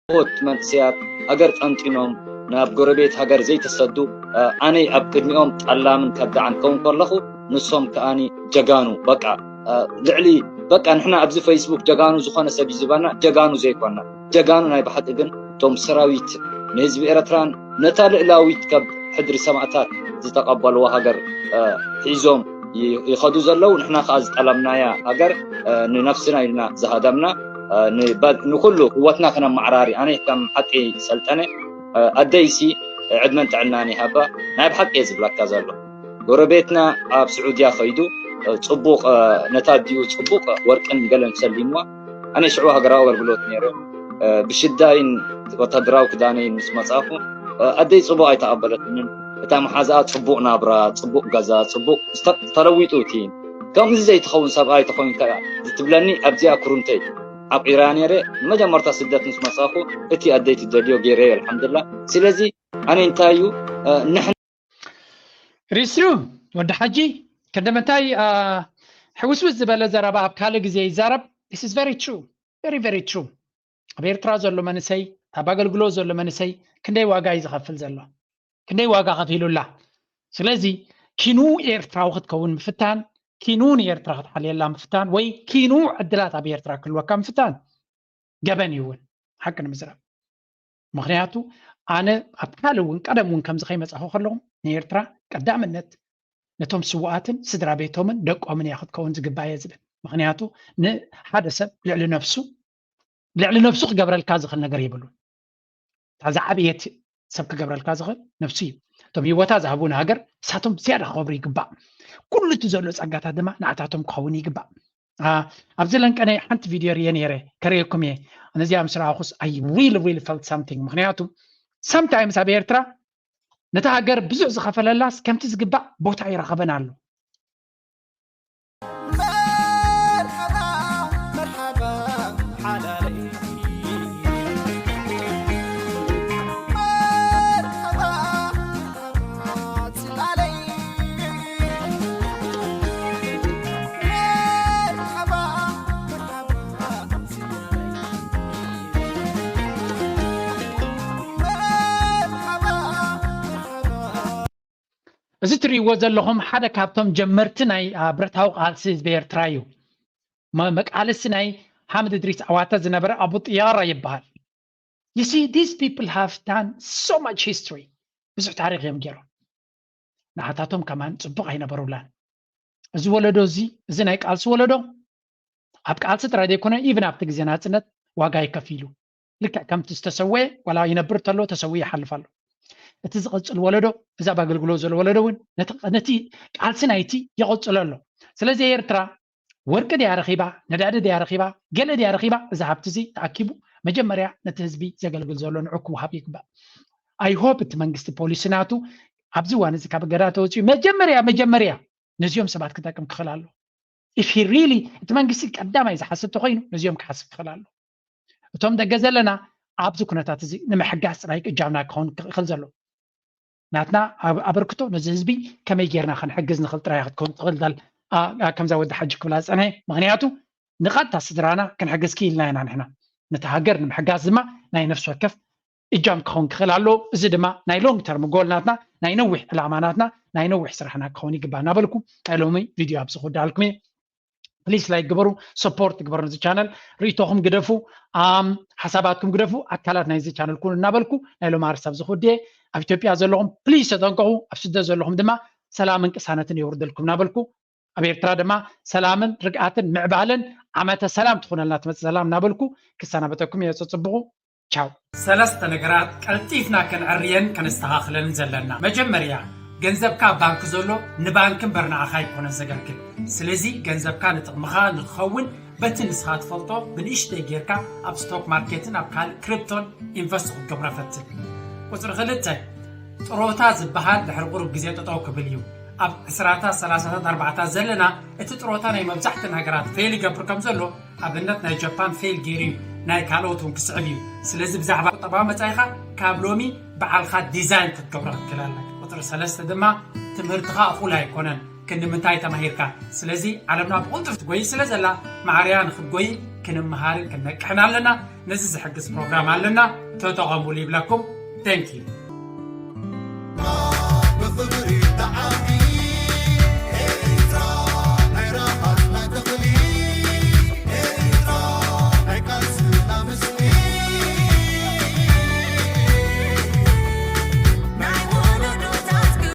ኦት መንእሰያት ሃገር ጠንጢኖም ናብ ጎረቤት ሃገር ዘይተሰዱ፣ እ፣ ኣነይ ኣብ ቅድሚኦም ጠላምን ከዳዕን ከውን ከለኹ፣ ንሶም ከኣኒ ጀጋኑ፣ በቃ፣ እ፣ ልዕሊ፣ በቃ፣ ንሕና ኣብዚ ፌስቡክ ጀጋኑ ዝኾነ ሰብ እዩ ዝበና፣ ጀጋኑ ዘይኮና። ጀጋኑ ናይ ብሓቂ ግን እቶም ሰራዊት ንህዝቢ ኤርትራን ነታ ልእላዊት ካብ ሕድሪ ሰማእታት ዝተቐበልዋ ሃገር፣ እ፣ ሒዞም ይ-፣ ይኸዱ ዘለዉ። ንሕና ከኣ ዝጠለምናያ ሃገር፣ እ፣ ንነፍስና ኢልና ዝሃደምና፣ እ፣ ንባ-፣ ንኹሉ ህይወትና ከነመዓራሪ። ኣነ ከም ሓቂ ሰልጠነ፣ እ፣ ኣደይሲ ዕድመን ጥዕናን ይሃባ። ናይ ብሓቂ እየ ዝብለካ ዘሎ። ጎረቤትና ኣብ ስዑድያ ከይዱ፣ እ፣ ጽቡቕ፣ እ፣ ነታ ኣዲኡ ጽቡቕ ወርቅን ገለን ሰሊምዋ። ኣነ ሽዑ ሃገራዊ ኣገልግሎት ነይረ። እ፣ ብሽዳይን ወታደራዊ ክዳነይን ምስ መጻኹ፣ እ፣ ኣደይ ጽቡቕ ኣይተቐበለትንን። እታ መሓዛኣ ጽቡቕ ናብራ፣ ጽቡቕ ገዛ፣ ጽቡቕ ዝተ-፣ ተለዊጡ እቲ። ከምዚ ዘይትኸውን ሰብኣይ ተኾይንካ እያ ዝትብለኒ ኣብዚኣ ክሩንተይ ዓቂራ ነይረ። ንመጀመርታ ስደት ምስ መጻኹ እቲ ኣደይ ትደልዮ ገይረዮ፣ ኣልሓምዱላ። ስለዚ ኣነ እንታይ እዩ፣ እ፣ ንሕና ሪስሩ ወዲ ሓጂ፣ ከደመታይ፣ አ፣ ሕውስውስ ዝበለ ዘረባ ኣብ ካልእ ግዜ ይዛረብ። This is very true. Very, very true. ኣብ ኤርትራ ዘሎ መንእሰይ፣ ኣብ ኣገልግሎት ዘሎ መንእሰይ፣ ክንደይ ዋጋ እዩ ዝኸፍል ዘሎ? ክንደይ ዋጋ ከፊሉላ? ስለዚ ኪኑ ኤርትራዊ ክትከውን ምፍታን፣ ኪኑ ንኤርትራ ክትሓልየላ ምፍታን፣ ወይ ኪኑ ዕድላት ኣብ ኤርትራ ክህልወካ ምፍታን ገበን እዩ እውን፣ ሓቂ ንምዝራብ። ምኽንያቱ ኣነ ኣብ ካልእ እውን ቀደም እውን ከምዚ ከይመጻኹ ከለኹም ንኤርትራ ቀዳምነት ነቶም ስውኣትን ስድራ ቤቶምን ደቆምን እያ ክትከውን ዝግባእ እየ ዝብል። ምኽንያቱ ንሓደ ሰብ ልዕሊ ነፍሱ ልዕሊ ነፍሱ ክገብረልካ ዝኽእል ነገር የብሉን። እታ ዝዓበየት ሰብ ክገብረልካ ዝኽእል ነፍሱ እዩ። እቶም ህይወታ ዝሃቡ ንሃገር ንሳቶም ዝያዳ ክኸብሩ ይግባእ። ኩሉ እቲ ዘሎ ጸጋታት ድማ ንዓታቶም ክኸውን ይግባእ። ኣብዚ ለንቀነይ ሓንቲ ቪድዮ ርየ ነይረ፣ ከርእየኩም እየ። ነዚኣ ምስ ረኣኹስ I really really felt something። ምኽንያቱ sometimes ኣብ ኤርትራ ነታ ሃገር ብዙሕ ዝኸፈለላስ ከምቲ ዝግባእ ቦታ ይረኸበን ኣሎ። መርሓባ መርሓባ ሓላለይ መርሓባ መርሓባ ጽላለይ መርሓባ መርሓባ ጽላለይ መርሓባ መርሓባ እዚ ትርእይዎ ዘለኹም ሓደ ካብቶም ጀመርቲ ናይ ብረታዊ ቃልሲ ህዝቢ ኤርትራ እዩ። መቃልሲ ናይ ሓምድ እድሪስ ኣዋተ ዝነበረ ኣቡ ጥያራ ይበሃል። You see, these people have done so much history. ብዙሕ ታሪኽ እዮም ገይሮም። ንዓታቶም ከማን ጽቡቕ ኣይነበሩላን። እዚ ወለዶ እዚ እዚ ናይ ቃልሲ ወለዶ ኣብ ቃልሲ ጥራይ ዘይኮነ ኢቭን ኣብቲ ግዜ ናጽነት ዋጋ ይከፊሉ። ልክዕ ከምቲ ዝተሰወየ ዋላ ይነብር ተሎ ተሰዊኡ ይሓልፍ ኣሎ። እቲ ዝቐጽል ወለዶ እዚ ኣብ ኣገልግሎት ዘሎ ወለዶ እውን ነቲ ቃልሲ ናይቲ ይቐጽሎ ኣሎ። ስለዚ ኤርትራ ወርቂ ድያ ረኺባ፣ ነዳዲ ድያ ረኺባ፣ ገለ ድያ ረኺባ፣ እዚ ሃብቲ እዚ ተኣኪቡ መጀመርያ ነቲ ህዝቢ ዘገልግል ዘሎ ንዑ ክወሃብ ይግባእ። I hope እቲ መንግስቲ ፖሊሲ ናቱ ኣብዚ እዋን እዚ ካብ እገዳ ተወፂኡ መጀመርያ መጀመርያ ነዚኦም ሰባት ክጠቅም ክኽእል ኣሎ። If he really እቲ መንግስቲ ቀዳማይ ዝሓስብ ተኮይኑ ነዚኦም ክሓስብ ክኽእል ኣሎ። እቶም ደገ ዘለና ኣብዚ ኩነታት እዚ ንምሕጋዝ ጥራይ እጃምና ክኸውን ክኽእል ዘሎ ናትና ኣበርክቶ ነዚ ህዝቢ ከመይ ጌርና ክንሕግዝ ንኽእል ጥራይ ክትከውን ትኽእል ከምዛ ወዲ ሓጂ ክብላ ዝፀንሐ። ምክንያቱ ንቐጥታ ስድራና ክንሕግዝ ክኢልና ኢና ንሕና። ነቲ ሃገር ንምሕጋዝ ድማ ናይ ነፍሲ ወከፍ እጃም ክኸውን ክኽእል ኣለዎ። እዚ ድማ ናይ long term goal ናትና ናይ ነዊሕ ዕላማ ናትና ናይ ነዊሕ ስራሕና ክኸውን ይግባእ እናበልኩ ናይ ሎሚ ቪድዮ ኣብዚ ክወዳልኩም እየ። ፕሊስ ላይክ ግበሩ፣ ሰፖርት ግበሩ ነዚ ቻነል። ርእይቶኹም ግደፉ፣ ሓሳባትኩም ግደፉ፣ ኣካላት ናይዚ ቻነል ኩኑ እናበልኩ ናይ ሎሚ ኣርእስቲ ኣብዚ ክውድእ እየ። ኣብ ኢትዮጵያ ዘለኹም ፕሊስ ተጠንቀቑ፣ ኣብ ስደት ዘለኹም ድማ ሰላምን ቅሳነትን የውርደልኩም እናበልኩ ኣብ ኤርትራ ድማ ሰላምን ርግኣትን ምዕባለን ዓመተ ሰላም ትኹነልና ትመፅእ ሰላም እናበልኩ ክሰናበተኩም እየ። ፀፅብቑ። ቻው። ሰለስተ ነገራት ቀልጢፍና ከነዕርየን ከነስተኻኽለን ዘለና። መጀመርያ፣ ገንዘብካ ኣብ ባንክ ዘሎ ንባንክ እምበር ንዓኻ ኣይኮነን ዘገልግል። ስለዚ ገንዘብካ ንጥቕምኻ ንክኸውን በቲ ንስኻ ትፈልጦ ብንእሽተይ ጌርካ ኣብ ስቶክ ማርኬትን ኣብ ካልእ ክሪፕቶን ኢንቨስት ክትገብሮ ፈትን። ቁጽሪ ክልተ፣ ጥሮታ ዝበሃል ድሕሪ ቁሩብ ግዜ ጠጠው ክብል እዩ። ኣብ ዕስራታት፣ ሰላሳታት፣ ኣርባዓታት ዘለና እቲ ጥሮታ ናይ መብዛሕትእን ሃገራት ፌል ይገብር ከም ዘሎ ኣብነት ናይ ጃፓን ፌል ገይሩ እዩ፣ ናይ ካልኦት እውን ክስዕብ እዩ። ስለዚ ብዛዕባ ቁጠባዊ መጻኢኻ ካብ ሎሚ በዓልኻ ዲዛይን ክትገብሮ ክትክእል ኣለካ። ቁጽሪ ሰለስተ ድማ ትምህርትኻ እኹል ኣይኮነን፣ ክንዲ ምንታይ ተማሂርካ። ስለዚ ዓለምና ብቕልጡፍ ትጎይ ስለ ዘላ ማዕርያ ንክትጎይ ክንመሃርን ክንነቅሕን ኣለና። ነዚ ዝሕግዝ ፕሮግራም ኣለና፣ ተጠቐሙሉ ይብለኩም። Thank you።